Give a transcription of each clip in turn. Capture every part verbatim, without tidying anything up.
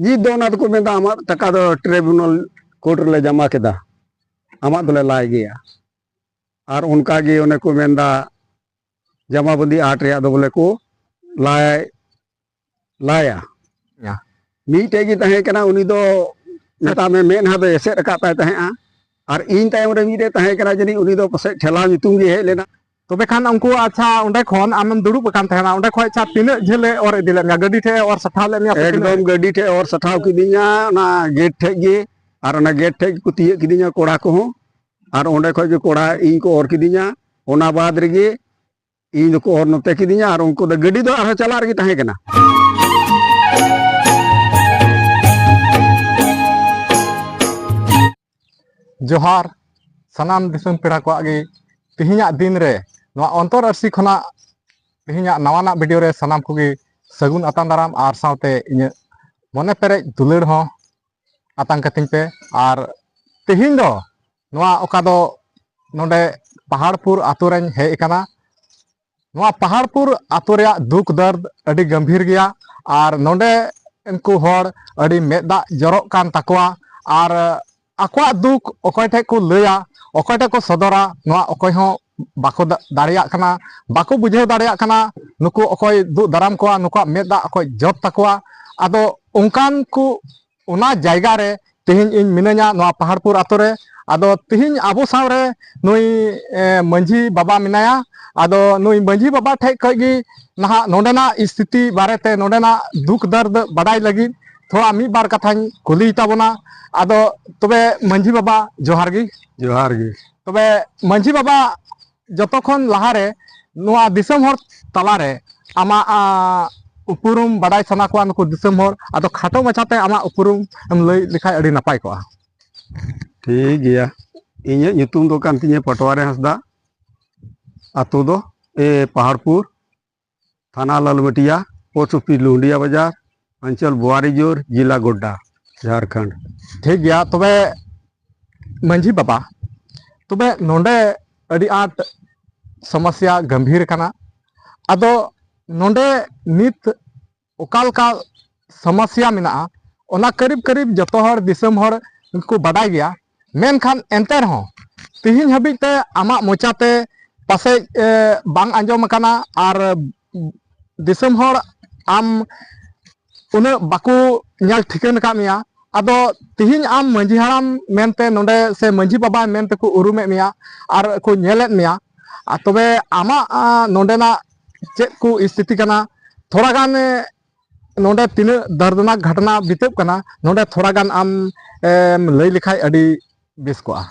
ᱱᱤᱛ ᱫᱚ ᱚᱱᱟ ᱫᱚᱠᱚ ᱢᱮᱱᱫᱟ, ᱟᱢᱟᱜ ᱴᱟᱠᱟ ᱫᱚ ᱴᱨᱟᱭᱵᱩᱱᱟᱞ ᱠᱳᱨᱴ ᱨᱮᱞᱮ ᱡᱟᱢᱟ ᱠᱮᱫᱟ, ᱟᱢᱟᱜ ᱫᱚᱞᱮ ᱞᱟᱭ ᱜᱮᱭᱟ᱾ ᱟᱨ ᱚᱱᱠᱟ ᱜᱮ ᱚᱱᱮ ᱠᱚ ᱢᱮᱱᱫᱟ, ᱡᱟᱢᱟᱵᱚᱱᱫᱤ ᱟᱴ ᱨᱮᱭᱟᱜ ᱫᱚ ᱵᱚᱞᱮ ᱠᱚ ᱞᱟᱭ ᱞᱟᱭᱟ᱾ ᱭᱟ᱾ ᱢᱤᱫᱴᱮᱡ ᱜᱮ ᱛᱟᱦᱮᱸ ᱠᱟᱱᱟ, ᱩᱱᱤ ᱫᱚ ᱢᱮᱛᱟᱜ ᱢᱮ ᱢᱮᱫᱦᱟ ᱫᱚ ᱮᱥᱮᱫ ᱟᱠᱟᱫ ᱛᱟᱭ ᱛᱟᱦᱮᱸᱜᱼᱟ, ᱟᱨ ᱤᱧ ᱛᱟᱭᱚᱢ ᱨᱮ ᱢᱤᱫᱴᱮᱡ ᱛᱟᱦᱮᱸ ᱠᱟᱱᱟ, ᱡᱟᱹᱱᱤᱡ ᱩᱱᱤ ᱫᱚ ᱯᱟᱥᱮᱡ ᱴᱷᱮᱞᱟᱣ ᱧᱩᱛᱩᱢ ᱜᱮ ᱦᱮᱡ ᱞᱮᱱᱟ᱾ ᱛᱚᱵᱮ ᱠᱷᱟᱱ ᱩᱱᱠᱩ, ᱟᱪᱪᱷᱟ, ᱚᱸᱰᱮ ᱠᱷᱚᱱ ᱟᱢᱮᱢ ᱫᱩᱲᱩᱵ ᱟᱠᱟᱱ ᱛᱟᱦᱮᱱᱟ, ᱚᱸᱰᱮ ᱠᱷᱚᱱ, ᱟᱪᱪᱷᱟ, ᱛᱤᱱᱟᱹᱜ ᱡᱷᱟᱹᱞᱮ ᱚᱨ ᱤᱫᱤ ᱞᱮᱫ ᱢᱮᱭᱟ? ᱜᱟᱹᱰᱤ ᱴᱷᱮᱡ ᱮ ᱚᱨ ᱥᱟᱴᱷᱟᱣ ᱞᱮᱫ ᱢᱮᱭᱟ ᱥᱮ ᱛᱤᱱᱟᱹᱜ? ᱮᱠᱫᱚᱢ ᱜᱟᱹᱰᱤ ᱴᱷᱮᱡ ᱚᱨ ᱥᱟᱴᱷᱟᱣ ᱠᱤᱫᱤᱧᱟ, ᱚᱱᱟ ᱜᱮᱴ ᱴᱷᱮᱡ ᱜᱮ᱾ ᱟᱨ ᱚᱱᱟ ᱜᱮᱴ ᱴᱷᱮᱡ ᱜᱮᱠᱚ ᱛᱤᱭᱟᱹᱜ ᱠᱤᱫᱤᱧᱟ ᱠᱚᱲᱟ ᱠᱚᱦᱚᱸ, ᱟᱨ ᱚᱸᱰᱮ ᱠᱷᱚᱡ ᱜᱮ ᱠᱚᱲᱟ ᱤᱧ ᱠᱚ ᱚᱨ ᱠᱤᱫᱤᱧᱟ᱾ ᱚᱱᱟ ᱵᱟᱫᱽ ᱨᱮᱜᱮ ᱤᱧ ᱫᱚᱠᱚ ᱚᱨ ᱱᱚᱛᱮ ᱠᱤᱫᱤᱧᱟ, ᱟᱨ ᱩᱱᱠᱩ ᱫᱚ ᱜᱟᱹᱰᱤ ᱫᱚ ᱟᱨᱦᱚᱸ ᱪᱟᱞᱟᱜ ᱨᱮᱜᱮ ᱛᱟᱦᱮᱸ ᱠᱟᱱᱟ᱾ ᱡᱚᱦᱟᱨ ᱥᱟᱱᱟᱢ ᱫᱤᱥᱚᱢ ᱯᱮᱲᱟ ᱠᱚᱣᱟᱜ ᱜᱮ᱾ ᱛᱮᱦᱮᱧᱟᱜ ᱫᱤᱱ ᱨᱮ ᱱᱚᱣᱟ ᱚᱱᱛᱚᱨ ᱟᱹᱨᱥᱤ ᱠᱷᱚᱱᱟᱜ ᱛᱮᱦᱮᱧᱟᱜ ᱱᱟᱣᱟᱱᱟᱜ ᱵᱷᱤᱰᱤᱭᱳ ᱨᱮ ᱥᱟᱱᱟᱢ ᱠᱚᱜᱮ ᱥᱟᱹᱜᱩᱱ ᱟᱛᱟᱝ ᱫᱟᱨᱟᱢ, ᱟᱨ ᱥᱟᱶᱛᱮ ᱤᱧᱟᱹᱜ ᱢᱚᱱᱮ ᱯᱮᱨᱮᱡ ᱫᱩᱞᱟᱹᱲ ᱦᱚᱸ ᱟᱛᱟᱝ ᱠᱟᱹᱛᱤᱧ ᱯᱮ᱾ ᱟᱨ ᱛᱮᱦᱮᱧ ᱫᱚ ᱱᱚᱣᱟ ᱚᱠᱟ ᱫᱚ ᱱᱚᱰᱮ ᱯᱟᱦᱟᱲᱯᱩᱨ ᱟᱛᱳ ᱨᱮᱧ ᱦᱮᱡ ᱟᱠᱟᱱᱟ᱾ ᱱᱚᱣᱟ ᱯᱟᱦᱟᱲᱯᱩᱨ ᱟᱛᱳ ᱨᱮᱭᱟᱜ ᱫᱩᱠ ᱫᱟᱨᱫ ᱟᱹᱰᱤ ᱜᱟᱢᱵᱷᱤᱨ ᱜᱮᱭᱟ, ᱟᱨ ᱱᱚᱰᱮ ᱩᱱᱠᱩ ᱦᱚᱲ ᱟᱹᱰᱤ ᱢᱮᱫ ᱫᱟᱜ ᱡᱚᱨᱚᱜ ᱠᱟᱱ ᱛᱟᱠᱚᱣᱟ, ᱟᱨ ᱟᱠᱚᱣᱟᱜ ᱫᱩᱠ ᱚᱠᱚᱭ ᱴᱷᱮᱡ ᱠᱚ ᱞᱟᱹᱭᱟ, ᱚᱠᱚᱭ ᱴᱷᱮᱡ ᱠᱚ ᱥᱚᱫᱚᱨᱟ, ᱱᱚᱣᱟ ᱚᱠᱚᱭ ᱦᱚᱸ ᱵᱟᱠᱚ ᱫᱟ-, ᱫᱟᱲᱮᱭᱟᱜ ᱠᱟᱱᱟ, ᱵᱟᱠᱚ ᱵᱩᱡᱷᱟᱹᱣ ᱫᱟᱲᱮᱭᱟᱜ ᱠᱟᱱᱟ᱾ ᱱᱩᱠᱩ ᱚᱠᱚᱭ ᱫᱩᱜ ᱫᱟᱨᱟᱢ ᱠᱚᱣᱟ, ᱱᱩᱠᱩᱣᱟᱜ ᱢᱮᱫ ᱫᱟᱜ ᱚᱠᱚᱭ ᱡᱚᱫ ᱛᱟᱠᱚᱣᱟ? ᱟᱫᱚ ᱚᱱᱠᱟᱱ ᱠᱚ, ᱚᱱᱟ ᱡᱟᱭᱜᱟ ᱨᱮ ᱛᱮᱦᱮᱧ ᱤᱧ ᱢᱤᱱᱟᱹᱧᱟ, ᱱᱚᱣᱟ ᱯᱟᱦᱟᱲᱯᱩᱨ ᱟᱛᱳ ᱨᱮ᱾ ᱟᱫᱚ ᱛᱮᱦᱮᱧ ᱟᱵᱚ ᱥᱟᱶ ᱨᱮ ᱱᱩᱭ, ᱮ, ᱢᱟᱹᱡᱷᱤ ᱵᱟᱵᱟ ᱢᱮᱱᱟᱭᱟ᱾ ᱟᱫᱚ ᱱᱩᱭ ᱢᱟᱹᱡᱷᱤ ᱵᱟᱵᱟ ᱴᱷᱮᱡ ᱠᱷᱚᱡ ᱜᱮ ᱱᱟᱦᱟᱜ ᱱᱚᱰᱮᱱᱟᱜ ᱥᱛᱷᱤᱛᱤ ᱵᱟᱨᱮᱛᱮ, ᱱᱚᱰᱮᱱᱟᱜ ᱫᱩᱠ ᱫᱟᱨᱫ ᱵᱟᱰᱟᱭ ᱞᱟᱹᱜᱤᱫ ᱛᱷᱚᱲᱟ ᱢᱤᱫ ᱵᱟᱨ ᱠᱟᱛᱷᱟᱧ ᱠᱩᱞᱤᱭ ᱛᱟᱵᱚᱱᱟ᱾ ᱟᱫᱚ ᱛᱚᱵᱮ ᱢᱟᱹᱡᱷᱤ ᱵᱟᱵᱟ, ᱡᱚᱦᱟᱨ ᱜᱮ᱾ ᱡᱚᱦᱟᱨ ᱜᱮ᱾ ᱛᱚᱵᱮ ᱢᱟᱹᱡᱷᱤ ᱵᱟᱵᱟ, ᱡᱚᱛᱚ ᱠᱷᱚᱱ ᱞᱟᱦᱟᱨᱮ ᱱᱚᱣᱟ ᱫᱤᱥᱚᱢ ᱦᱚᱲ ᱛᱟᱞᱟᱨᱮ ᱟᱢᱟᱜ, ᱟ, ᱩᱯᱨᱩᱢ ᱵᱟᱰᱟᱭ ᱥᱟᱱᱟ ᱠᱚᱣᱟ ᱱᱩᱠᱩ ᱫᱤᱥᱚᱢ ᱦᱚᱲ, ᱟᱫᱚ ᱠᱷᱟᱴᱚ ᱢᱟᱪᱷᱟᱛᱮ ᱟᱢᱟᱜ ᱩᱯᱨᱩᱢ ᱮᱢ ᱞᱟᱹᱭ ᱞᱮᱠᱷᱟᱡ ᱟᱹᱰᱤ ᱱᱟᱯᱟᱭ ᱠᱚᱜᱼᱟ᱾ ᱴᱷᱤᱠ ᱜᱮᱭᱟ, ᱤᱧᱟᱹᱜ ᱧᱩᱛᱩᱢ ᱫᱚ ᱠᱟᱱ ᱛᱤᱧᱟᱹ ᱯᱟᱴᱣᱟᱨᱤ ᱦᱟᱸᱥᱫᱟ, ᱟᱛᱳ ᱫᱚ, ᱮ, ᱯᱟᱦᱟᱲᱯᱩᱨ, ᱛᱷᱟᱱᱟ ᱞᱟᱞᱢᱟᱹᱴᱤᱭᱟ, ᱯᱳᱥᱴ ᱚᱯᱷᱤᱥ ᱞᱩᱦᱩᱰᱤᱭᱟ ᱵᱟᱡᱟᱨ, ᱚᱧᱪᱚᱞ ᱵᱳᱣᱟᱨᱤᱡᱳᱨ, ᱡᱮᱞᱟ ᱜᱳᱰᱰᱟ, ᱡᱷᱟᱲᱠᱷᱚᱸᱰ᱾ ᱴᱷᱤᱠ ᱜᱮᱭᱟ, ᱛᱚᱵᱮ ᱢᱟᱹᱡᱷᱤ ᱵᱟᱵᱟ, ᱛᱚᱵᱮ ᱱᱚᱰᱮ ᱟᱹᱰᱤ ᱟᱸᱴ ᱥᱚᱢᱚᱥᱥᱟ ᱜᱟᱢᱵᱷᱤᱨ ᱠᱟᱱᱟ᱾ ᱟᱫᱚ ᱱᱚᱰᱮ ᱱᱤᱛ ᱚᱠᱟ ᱞᱮᱠᱟ ᱥᱚᱢᱚᱥᱥᱟ ᱢᱮᱱᱟᱜᱼᱟ, ᱚᱱᱟ ᱠᱟᱹᱨᱤᱵ ᱠᱟᱹᱨᱤᱵ ᱡᱚᱛᱚ ᱦᱚᱲ, ᱫᱤᱥᱚᱢ ᱦᱚᱲ ᱠᱚ ᱵᱟᱰᱟᱭ ᱜᱮᱭᱟ᱾ ᱢᱮᱱᱠᱷᱟᱱ ᱮᱱᱛᱮ ᱨᱮᱦᱚᱸ ᱛᱤᱦᱤᱧ ᱦᱟᱹᱵᱤᱡ ᱛᱮ ᱟᱢᱟᱜ ᱢᱚᱪᱟᱛᱮ ᱯᱟᱥᱮᱡ, ᱮ, ᱵᱟᱝ ᱟᱸᱡᱚᱢ ᱟᱠᱟᱱᱟ, ᱟᱨ ᱫᱤᱥᱚᱢ ᱦᱚᱲ ᱟᱢ ᱩᱱᱟᱹᱜ ᱵᱟᱠᱚ ᱧᱮᱞ ᱴᱷᱤᱠᱟᱹᱱ ᱟᱠᱟᱫ ᱢᱮᱭᱟ᱾ ᱟᱫᱚ ᱛᱤᱦᱤᱧ ᱟᱢ ᱢᱟᱺᱡᱷᱤ ᱦᱟᱲᱟᱢ ᱢᱮᱱᱛᱮ ᱱᱚᱰᱮ, ᱥᱮ ᱢᱟᱺᱡᱷᱤ ᱵᱟᱵᱟ ᱢᱮᱱᱛᱮ ᱠᱚ ᱩᱨᱩᱢᱮᱫ ᱢᱮᱭᱟ ᱟᱨ ᱠᱚ ᱧᱮᱞᱮᱫ ᱢᱮᱭᱟ, ᱟᱨ ᱛᱚᱵᱮ ᱟᱢᱟᱜ, ᱟ, ᱱᱚᱰᱮᱱᱟᱜ ᱪᱮᱫ ᱠᱚ ᱥᱛᱷᱤᱛᱤ ᱠᱟᱱᱟ, ᱛᱷᱚᱲᱟ ᱜᱟᱱ, ᱮ, ᱱᱚᱰᱮ ᱛᱤᱱᱟᱹᱜ ᱫᱟᱨᱫᱽᱱᱟᱠ ᱜᱷᱚᱴᱚᱱᱟ ᱵᱤᱛᱟᱹᱜ ᱠᱟᱱᱟ, ᱱᱚᱰᱮ ᱛᱷᱚᱲᱟ ᱜᱟᱱ ᱟᱢ, ᱮᱢ ᱞᱟᱹᱭ ᱞᱮᱠᱷᱟᱡ ᱟᱹᱰᱤ ᱵᱮᱥ ᱠᱚᱜᱼᱟ᱾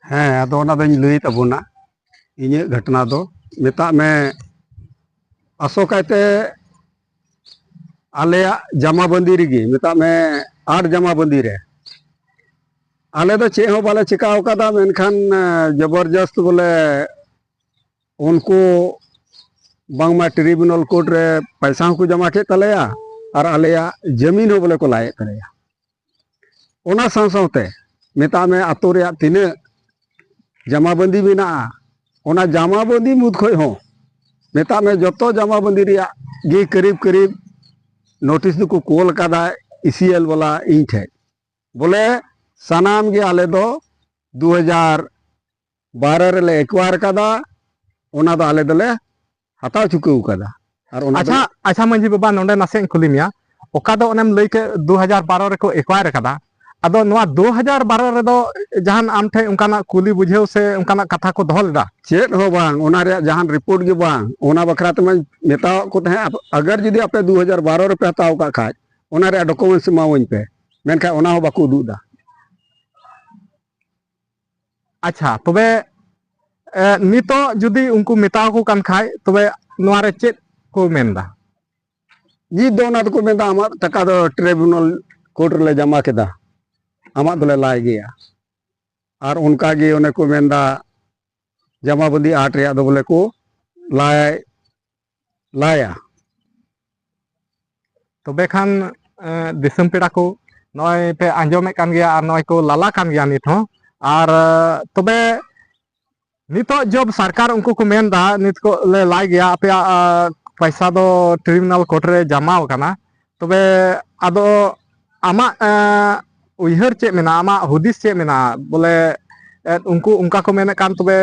ᱦᱮᱸ, ᱟᱫᱚ ᱚᱱᱟ ᱫᱚᱧ ᱞᱟᱹᱭ ᱛᱟᱵᱚᱱᱟ᱾ ᱤᱧᱟᱹᱜ ᱜᱷᱚᱴᱚᱱᱟ ᱫᱚ, ᱢᱮᱛᱟᱜ ᱢᱮ, ᱟᱥᱚᱠᱟᱭᱛᱮ ᱟᱞᱮᱭᱟᱜ ᱡᱟᱢᱟ ᱵᱟᱸᱫᱤ ᱨᱮᱜᱮ, ᱢᱮᱛᱟᱜ ᱢᱮ, ᱟᱴ ᱡᱟᱢᱟ ᱵᱟᱸᱫᱤ ᱨᱮ ᱟᱞᱮ ᱫᱚ ᱪᱮᱫ ᱦᱚᱸ ᱵᱟᱞᱮ ᱪᱤᱠᱟᱹ ᱟᱠᱟᱫᱟ᱾ ᱢᱮᱱᱠᱷᱟᱱ, ᱮ, ᱡᱚᱵᱚᱨᱡᱚᱥᱛ ᱵᱚᱞᱮ ᱩᱱᱠᱩ ᱵᱟᱝᱢᱟ ᱴᱨᱤᱵᱩᱱᱟᱞ ᱠᱳᱨᱴ ᱨᱮ ᱯᱟᱭᱥᱟ ᱦᱚᱸᱠᱚ ᱡᱚᱢᱟ ᱠᱮᱫ ᱛᱟᱞᱮᱭᱟ ᱟᱨ ᱟᱞᱮᱭᱟᱜ ᱡᱟᱹᱢᱤᱱ ᱦᱚᱸ ᱵᱚᱞᱮ ᱠᱚ ᱞᱟᱭᱮᱫ ᱛᱟᱞᱮᱭᱟ᱾ ᱚᱱᱟ ᱥᱟᱶ ᱥᱟᱶᱛᱮ ᱢᱮᱛᱟᱜ ᱢᱮ, ᱟᱛᱳ ᱨᱮᱭᱟᱜ ᱛᱤᱱᱟᱹᱜ ᱡᱟᱢᱟ ᱵᱟᱸᱫᱤ ᱢᱮᱱᱟᱜᱼᱟ, ᱚᱱᱟ ᱡᱟᱢᱟ ᱵᱟᱸᱫᱤ ᱢᱩᱫᱽ ᱠᱷᱚᱡ ᱦᱚᱸ ᱢᱮᱛᱟᱜ ᱢᱮ, ᱡᱚᱛᱚ ᱡᱟᱢᱟ ᱵᱟᱸᱫᱤ ᱨᱮᱭᱟᱜ ᱜᱮ ᱠᱟᱹᱨᱤᱵ ᱠᱟᱹᱨᱤᱵ ᱱᱳᱴᱤᱥ ᱫᱚᱠᱚ ᱠᱳᱞ ᱟᱠᱟᱫᱟ ᱤ ᱥᱤ ᱮᱞ ᱵᱟᱞᱟ ᱤᱧ ᱴᱷᱮᱡ᱾ ᱵᱚᱞᱮ ᱥᱟᱱᱟᱢ ᱜᱮ ᱟᱞᱮ ᱫᱚ ᱫᱩ ᱦᱟᱡᱟᱨ ᱵᱟᱨᱚ ᱨᱮᱞᱮ ᱮᱠᱣᱟᱨ ᱠᱟᱫᱟ, ᱚᱱᱟ ᱫᱚ ᱟᱞᱮ ᱫᱚᱞᱮ ᱦᱟᱛᱟᱣ ᱪᱩᱠᱟᱹᱣ ᱠᱟᱫᱟ᱾ ᱟᱨ ᱚᱱᱟ ᱫᱚ ᱟᱪᱪᱷᱟ, ᱟᱪᱪᱷᱟ ᱢᱟᱹᱡᱷᱤ ᱵᱟᱵᱟ, ᱱᱚᱰᱮ ᱱᱟᱥᱮ ᱤᱧ ᱠᱩᱞᱤ ᱢᱮᱭᱟ, ᱚᱠᱟ ᱫᱚ ᱚᱱᱮᱢ ᱞᱟᱹᱭ ᱠᱮᱫ ᱫᱩ ᱦᱟᱡᱟᱨ ᱵᱟᱨᱚ ᱨᱮᱠᱚ ᱮᱠᱣᱟᱨ ᱠᱟᱫᱟ, ᱟᱫᱚ ᱱᱚᱣᱟ ᱫᱩ ᱦᱟᱡᱟᱨ ᱵᱟᱨᱚ ᱨᱮᱫᱚ ᱡᱟᱦᱟᱱ ᱟᱢ ᱴᱷᱮᱱ ᱚᱱᱠᱟᱱᱟᱜ ᱠᱩᱞᱤ ᱵᱩᱡᱷᱟᱹᱣ ᱥᱮ ᱚᱱᱠᱟᱱᱟᱜ ᱠᱟᱛᱷᱟ ᱠᱚ ᱫᱚᱦᱚ ᱞᱮᱫᱟ? ᱪᱮᱫ ᱦᱚᱸ ᱵᱟᱝ, ᱚᱱᱟ ᱨᱮᱭᱟᱜ ᱡᱟᱦᱟᱱ ᱨᱤᱯᱳᱨᱴ ᱜᱮ ᱵᱟᱝ᱾ ᱚᱱᱟ ᱵᱟᱠᱷᱨᱟ ᱛᱮᱢᱟᱧ ᱢᱮᱛᱟᱣᱟᱜ ᱠᱚ ᱛᱟᱦᱮᱸᱫ, ᱟᱯ-, ᱟᱜᱟᱨ ᱡᱩᱫᱤ ᱟᱯᱮ ᱫᱩ ᱦᱟᱡᱟᱨ ᱵᱟᱨᱚ ᱨᱮᱯᱮ ᱦᱟᱛᱟᱣ ᱟᱠᱟᱫ ᱠᱷᱟᱡ, ᱚᱱᱟ ᱨᱮᱭᱟᱜ ᱰᱚᱠᱩᱢᱮᱱᱴᱥ ᱮᱢᱟᱣᱟᱹᱧ ᱯᱮ, ᱢᱮᱱᱠᱷᱟᱱ ᱚᱱᱟ ᱦᱚᱸ ᱵᱟᱠᱚ ᱩᱫᱩᱜ ᱮᱫᱟ᱾ ᱟᱪᱪᱷᱟ, ᱛᱚᱵᱮ, ᱮ, ᱱᱤᱛᱚᱜ ᱡᱩᱫᱤ ᱩᱱᱠᱩ ᱢᱮᱛᱟᱣᱟᱠᱚ ᱠᱟᱱ ᱠᱷᱟᱡ, ᱛᱚᱵᱮ ᱱᱚᱣᱟ ᱨᱮ ᱪᱮᱫ ᱠᱚ ᱢᱮᱱᱫᱟ? ᱱᱤᱛ ᱫᱚ ᱚᱱᱟ ᱫᱚᱠᱚ ᱢᱮᱱᱫᱟ, "ᱟᱢᱟᱜ ᱴᱟᱠᱟ ᱫᱚ ᱴᱨᱤᱵᱩᱱᱟᱞ ᱠᱳᱨᱴ ᱨᱮᱞᱮ ᱡᱟᱢᱟ ᱠᱮᱫᱟ, ᱟᱢᱟᱜ ᱫᱚᱞᱮ ᱞᱟᱭ ᱜᱮᱭᱟ᱾" ᱟᱨ ᱚᱱᱠᱟ ᱜᱮ ᱚᱱᱮ ᱠᱚ ᱢᱮᱱᱫᱟ, ᱡᱟᱢᱟ ᱵᱟᱸᱫᱤ ᱟᱴ ᱨᱮᱭᱟᱜ ᱫᱚ ᱵᱚᱞᱮ ᱠᱚ ᱞᱟᱭ, ᱞᱟᱭᱟ᱾ ᱛᱚᱵᱮ ᱠᱷᱟᱱ, ᱮ, ᱫᱤᱥᱚᱢ ᱯᱮᱲᱟ ᱠᱚ, ᱱᱚᱜᱼᱚᱭ ᱯᱮ ᱟᱸᱡᱚᱢᱮᱫ ᱠᱟᱱ ᱜᱮᱭᱟ ᱟᱨ ᱱᱚᱜᱼᱚᱭ ᱠᱚ ᱞᱟᱞᱟ ᱠᱟᱱ ᱜᱮᱭᱟ ᱱᱤᱛ ᱦᱚᱸ᱾ ᱟᱨ, ᱮ, ᱛᱚᱵᱮ ᱱᱤᱛᱚᱜ ᱡᱚᱵ ᱥᱚᱨᱠᱟᱨ ᱩᱱᱠᱩ ᱠᱚ ᱢᱮᱱ ᱮᱫᱟ, "ᱱᱤᱛ ᱠᱚ ᱞᱮ ᱞᱟᱭ ᱜᱮᱭᱟ, ᱟᱯᱮᱭᱟᱜ, ᱟ, ᱯᱚᱭᱥᱟ ᱫᱚ ᱴᱨᱤᱵᱩᱱᱟᱞ ᱠᱳᱨᱴ ᱨᱮ ᱡᱟᱢᱟᱣ ᱟᱠᱟᱱᱟ", ᱛᱚᱵᱮ ᱟᱫᱚ ᱟᱢᱟᱜ ᱮᱸ, ᱩᱭᱦᱟᱹᱨ ᱪᱮᱫ ᱢᱮᱱᱟᱜᱼᱟ, ᱟᱢᱟᱜ ᱦᱩᱫᱤᱥ ᱪᱮᱫ ᱢᱮᱱᱟᱜᱼᱟ? ᱵᱚᱞᱮ ᱮᱸ, ᱩᱱᱠᱩ ᱚᱱᱠᱟ ᱠᱚ ᱢᱮᱱᱮᱫ ᱠᱟᱱ, ᱛᱚᱵᱮ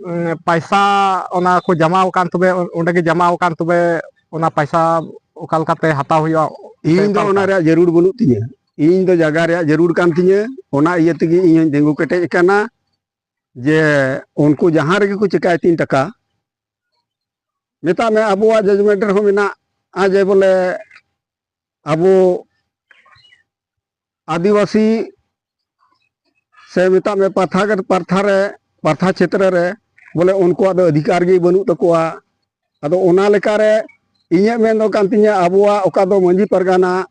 ᱩᱸ, ᱯᱟᱭᱥᱟ ᱚᱱᱟ ᱠᱚ ᱡᱟᱢᱟ ᱟᱠᱟᱱ, ᱛᱚᱵᱮ ᱚᱸᱰᱮ ᱜᱮ ᱡᱟᱢᱟ ᱟᱠᱟᱱ, ᱛᱚᱵᱮ ᱚᱱᱟ ᱯᱟᱭᱥᱟ ᱚᱠᱟ ᱞᱮᱠᱟᱛᱮ ᱦᱟᱛᱟᱣ ᱦᱩᱭᱩᱜᱼᱟ? ᱤᱧ ᱫᱚ ᱚᱠᱟ ᱚᱱᱟ ᱞᱮᱠᱟ? ᱨᱮᱭᱟᱜ ᱡᱟᱹᱨᱩᱲ ᱵᱟᱹᱱᱩᱜ ᱛᱤᱧᱟᱹ᱾ ᱤᱧ ᱫᱚ ᱡᱟᱭᱜᱟ ᱨᱮᱭᱟᱜ ᱡᱟᱹᱨᱩᱲ ᱠᱟᱱ ᱛᱤᱧᱟᱹ, ᱚᱱᱟ ᱤᱭᱟᱹ ᱛᱮᱜᱮ ᱤᱧ ᱦᱚᱧ ᱛᱤᱸᱜᱩ ᱠᱮᱴᱮᱡ ᱟᱠᱟᱱᱟ ᱡᱮ ᱩᱱᱠᱩ ᱡᱟᱦᱟᱸ ᱨᱮᱜᱮ ᱠᱚ ᱪᱤᱠᱟᱭ ᱛᱤᱧ ᱴᱟᱠᱟ, ᱢᱮᱛᱟᱜ ᱢᱮ ᱟᱵᱚᱣᱟᱜ judgement ᱨᱮᱦᱚᱸ ᱢᱮᱱᱟᱜᱼᱟ ᱡᱮ ᱵᱚᱞᱮ ᱟᱵᱚ ᱟᱹᱫᱤᱵᱟᱹᱥᱤ ᱥᱮ ᱢᱮᱛᱟᱜ ᱢᱮ ᱯᱟᱨᱛᱷᱟ, ᱯᱟᱨᱛᱷᱟ ᱨᱮ, ᱯᱟᱨᱛᱷᱟ ᱪᱷᱮᱛᱨᱚ ᱨᱮ ᱵᱚᱞᱮ ᱩᱱᱠᱩᱣᱟᱜ ᱫᱚ ᱚᱫᱷᱤᱠᱟᱨ ᱜᱮ ᱵᱟᱹᱱᱩᱜ ᱛᱟᱠᱚᱣᱟ᱾ ᱟᱫᱚ ᱚᱱᱟ ᱞᱮᱠᱟᱨᱮ ᱤᱧᱟᱹᱜ ᱢᱮᱱ ᱫᱚ ᱠᱟᱱ ᱛᱤᱧᱟᱹ, ᱟᱵᱚᱣᱟᱜ ᱚᱠᱟ ᱫᱚ ᱢᱟᱹᱡᱷᱤ ᱯᱟᱨᱜᱟᱱᱟ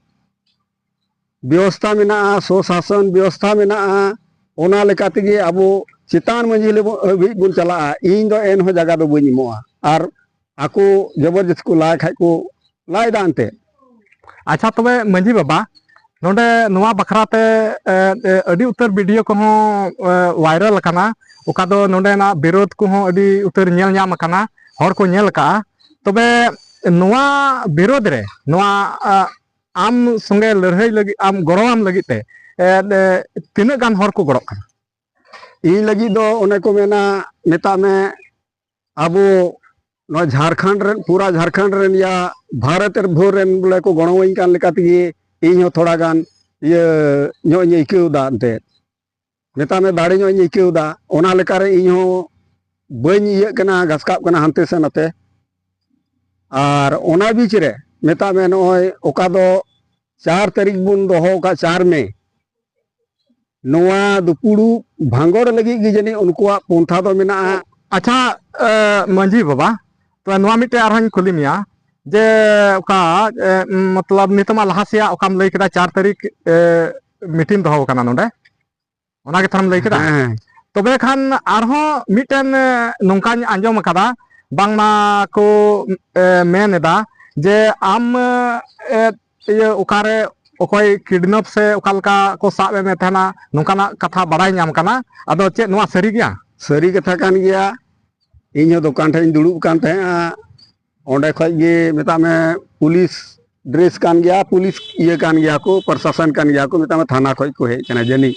ᱵᱮᱵᱚᱥᱛᱷᱟ ᱢᱮᱱᱟᱜᱼᱟ, ᱥᱚᱥᱟᱥᱚᱱ ᱵᱮᱵᱚᱥᱛᱷᱟ ᱢᱮᱱᱟᱜᱼᱟ, ᱚᱱᱟ ᱞᱮᱠᱟ ᱛᱮᱜᱮ ᱟᱵᱚ ᱪᱮᱛᱟᱱ ᱢᱟᱹᱡᱷᱤ ᱞᱮᱵᱮᱞ ᱦᱟᱹᱵᱤᱡ ᱵᱚᱱ ᱪᱟᱞᱟᱜᱼᱟ᱾ ᱤᱧ ᱫᱚ ᱮᱱᱦᱚᱸ ᱡᱟᱭᱜᱟ ᱫᱚ ᱵᱟᱹᱧ ᱮᱢᱚᱜᱼᱟ᱾ ᱟᱨ ᱟᱠᱚ ᱡᱚᱵᱚᱨᱡᱚᱥᱛᱤ ᱠᱚ ᱞᱟᱭ ᱠᱷᱟᱡ ᱠᱚ ᱞᱟᱭ ᱫᱟ ᱮᱱᱛᱮᱫ᱾ ᱟᱪᱪᱷᱟ, ᱛᱚᱵᱮ ᱢᱟᱹᱡᱷᱤ ᱵᱟᱵᱟ, ᱱᱚᱰᱮ ᱱᱚᱣᱟ ᱵᱟᱠᱷᱨᱟ ᱛᱮ, ᱮ, ᱮ, ᱟᱹᱰᱤ ᱩᱛᱟᱹᱨ ᱵᱷᱤᱰᱤᱭᱳ ᱠᱚᱦᱚᱸ, ᱮ, ᱵᱷᱟᱭᱨᱟᱞ ᱟᱠᱟᱱᱟ, ᱚᱠᱟ ᱫᱚ ᱱᱚᱰᱮᱱᱟᱜ ᱵᱤᱨᱳᱫᱷ ᱠᱚᱦᱚᱸ ᱟᱹᱰᱤ ᱩᱛᱟᱹᱨ ᱧᱮᱞ ᱧᱟᱢ ᱟᱠᱟᱱᱟ, ᱦᱚᱲ ᱠᱚ ᱧᱮᱞ ᱟᱠᱟᱜᱼᱟ᱾ ᱛᱚᱵᱮ ᱱᱚᱣᱟ ᱵᱤᱨᱳᱫᱷ ᱨᱮ, ᱱᱚᱣᱟ, ᱟ, ᱟᱢ ᱥᱚᱸᱜᱮ ᱞᱟᱹᱲᱦᱟᱹᱭ ᱞᱟᱹᱜᱤᱫ, ᱟᱢ ᱜᱚᱲᱚᱣᱟᱢ ᱞᱟᱹᱜᱤᱫ ᱛᱮ, ᱮ, ᱮ, ᱛᱤᱱᱟᱹᱜ ᱜᱟᱱ ᱦᱚᱲ ᱠᱚ ᱜᱚᱲᱚᱜ ᱠᱟᱱᱟ? ᱤᱧ ᱞᱟᱹᱜᱤᱫ ᱫᱚ ᱚᱱᱮ ᱠᱚ ᱢᱮᱱᱟ, ᱢᱮᱛᱟᱜ ᱢᱮ, ᱟᱵᱚ ᱱᱚᱣᱟ ᱡᱷᱟᱲᱠᱷᱚᱸᱰ ᱨᱮᱱ, ᱯᱩᱨᱟ ᱡᱷᱟᱲᱠᱷᱚᱸᱰ ᱨᱮᱱ ᱭᱟ ᱵᱷᱟᱨᱚᱛ ᱨᱮ ᱵᱷᱳᱨ ᱨᱮᱱ ᱵᱚᱞᱮ ᱠᱚ ᱜᱚᱲᱚᱣᱟᱹᱧ ᱠᱟᱱ ᱞᱮᱠᱟ ᱛᱮᱜᱮ ᱤᱧ ᱦᱚᱸ ᱛᱷᱚᱲᱟ ᱜᱟᱱ ᱤᱭᱟᱹ ᱧᱚᱜ ᱤᱧ ᱟᱹᱭᱠᱟᱹᱣ ᱮᱫᱟ ᱮᱱᱛᱮᱫ᱾ ᱢᱮᱛᱟᱜ ᱢᱮ ᱫᱟᱲᱮ ᱧᱚᱜ ᱤᱧ ᱟᱹᱭᱠᱟᱹᱣ ᱮᱫᱟ᱾ ᱚᱱᱟ ᱞᱮᱠᱟᱨᱮ ᱤᱧ ᱦᱚᱸ ᱵᱟᱹᱧ ᱤᱭᱟᱹᱜ ᱠᱟᱱᱟ, ᱜᱷᱟᱥᱠᱟᱜ ᱠᱟᱱᱟ ᱦᱟᱱᱛᱮ ᱥᱮ ᱱᱟᱛᱮ᱾ ᱟᱨ ᱚᱱᱟ ᱵᱤᱪ ᱨᱮ ᱢᱮᱛᱟᱜ ᱢᱮ ᱱᱚᱜᱼᱚᱭ ᱚᱠᱟ ᱫᱚ ᱪᱟᱨ ᱛᱟᱹᱨᱤᱠᱷ ᱵᱚᱱ ᱫᱚᱦᱚ ᱟᱠᱟᱫ, ᱪᱟᱨ ᱢᱮ, ᱱᱚᱣᱟ ᱫᱩᱯᱩᱲᱩᱵ ᱵᱷᱟᱸᱜᱚᱲ ᱞᱟᱹᱜᱤᱫ ᱜᱮ ᱡᱟᱹᱱᱤᱡ ᱩᱱᱠᱩᱣᱟᱜ ᱯᱚᱱᱛᱷᱟ ᱫᱚ ᱢᱮᱱᱟᱜᱼᱟ᱾ ᱟᱪᱪᱷᱟ, ᱮ, ᱢᱟᱹᱡᱷᱤ ᱵᱟᱵᱟ, ᱛᱚ ᱱᱚᱣᱟ ᱢᱤᱫᱴᱮᱡ ᱟᱨᱦᱚᱸᱧ ᱠᱩᱞᱤ ᱢᱮᱭᱟ ᱡᱮ ᱚᱠᱟ, ᱮ, ᱢᱚᱛᱞᱚᱵ ᱱᱤᱛᱚᱜ ᱢᱟ ᱞᱟᱦᱟ ᱥᱮᱭᱟᱜ ᱚᱠᱟᱢ ᱞᱟᱹᱭ ᱠᱮᱫᱟ, ᱪᱟᱨ ᱛᱟᱹᱨᱤᱠᱷ, ᱮ, ᱢᱤᱴᱤᱝ ᱫᱚᱦᱚ ᱟᱠᱟᱱᱟ ᱱᱚᱰᱮ, ᱚᱱᱟ ᱜᱮ ᱛᱷᱚᱲᱟᱢ ᱞᱟᱹᱭ ᱠᱮᱫᱟ? ᱦᱮᱸ᱾ ᱛᱚᱵᱮ ᱠᱷᱟᱱ ᱟᱨᱦᱚᱸ ᱢᱤᱫᱴᱮᱱ, ᱮ, ᱱᱚᱝᱠᱟᱧ ᱟᱸᱡᱚᱢ ᱟᱠᱟᱫᱟ, ᱵᱟᱝᱢᱟ ᱠᱚ, ᱮ, ᱢᱮᱱ ᱮᱫᱟ ᱡᱮ ᱟᱢ, ᱮ, ᱤᱭᱟᱹ ᱚᱠᱟᱨᱮ ᱚᱠᱚᱭ ᱠᱤᱰᱱᱟᱯ ᱥᱮ ᱚᱠᱟ ᱞᱮᱠᱟ ᱠᱚ ᱥᱟᱵ ᱮᱫ ᱢᱮ ᱛᱟᱦᱮᱱᱟ, ᱱᱚᱝᱠᱟᱱᱟᱜ ᱠᱟᱛᱷᱟ ᱵᱟᱲᱟᱭ ᱧᱟᱢ ᱠᱟᱱᱟ᱾ ᱟᱫᱚ ᱪᱮᱫ ᱱᱚᱣᱟ ᱥᱟᱹᱨᱤ ᱜᱮᱭᱟ? ᱥᱟᱹᱨᱤ ᱠᱟᱛᱷᱟ ᱠᱟᱱ ᱜᱮᱭᱟ᱾ ᱤᱧ ᱦᱚᱸ ᱫᱚᱠᱟᱱ ᱴᱷᱮᱱ ᱤᱧ ᱫᱩᱲᱩᱵ ᱠᱟᱱ ᱛᱟᱦᱮᱸᱜᱼᱟ, ᱚᱸᱰᱮ ᱠᱷᱚᱡ ᱜᱮ ᱢᱮᱛᱟᱜ ᱢᱮ ᱯᱩᱞᱤᱥ ᱰᱨᱮᱥ ᱠᱟᱱ ᱜᱮᱭᱟ, ᱯᱩᱞᱤᱥ ᱤᱭᱟᱹ ᱠᱟᱱ ᱜᱮᱭᱟ ᱠᱚ, ᱯᱨᱚᱥᱟᱥᱚᱱ ᱠᱟᱱ ᱜᱮᱭᱟ ᱠᱚ, ᱢᱮᱛᱟᱜ ᱢᱮ ᱛᱷᱟᱱᱟ ᱠᱷᱚᱡ ᱠᱚ ᱦᱮᱡ ᱠᱟᱱᱟ ᱡᱟᱹᱱᱤᱡ᱾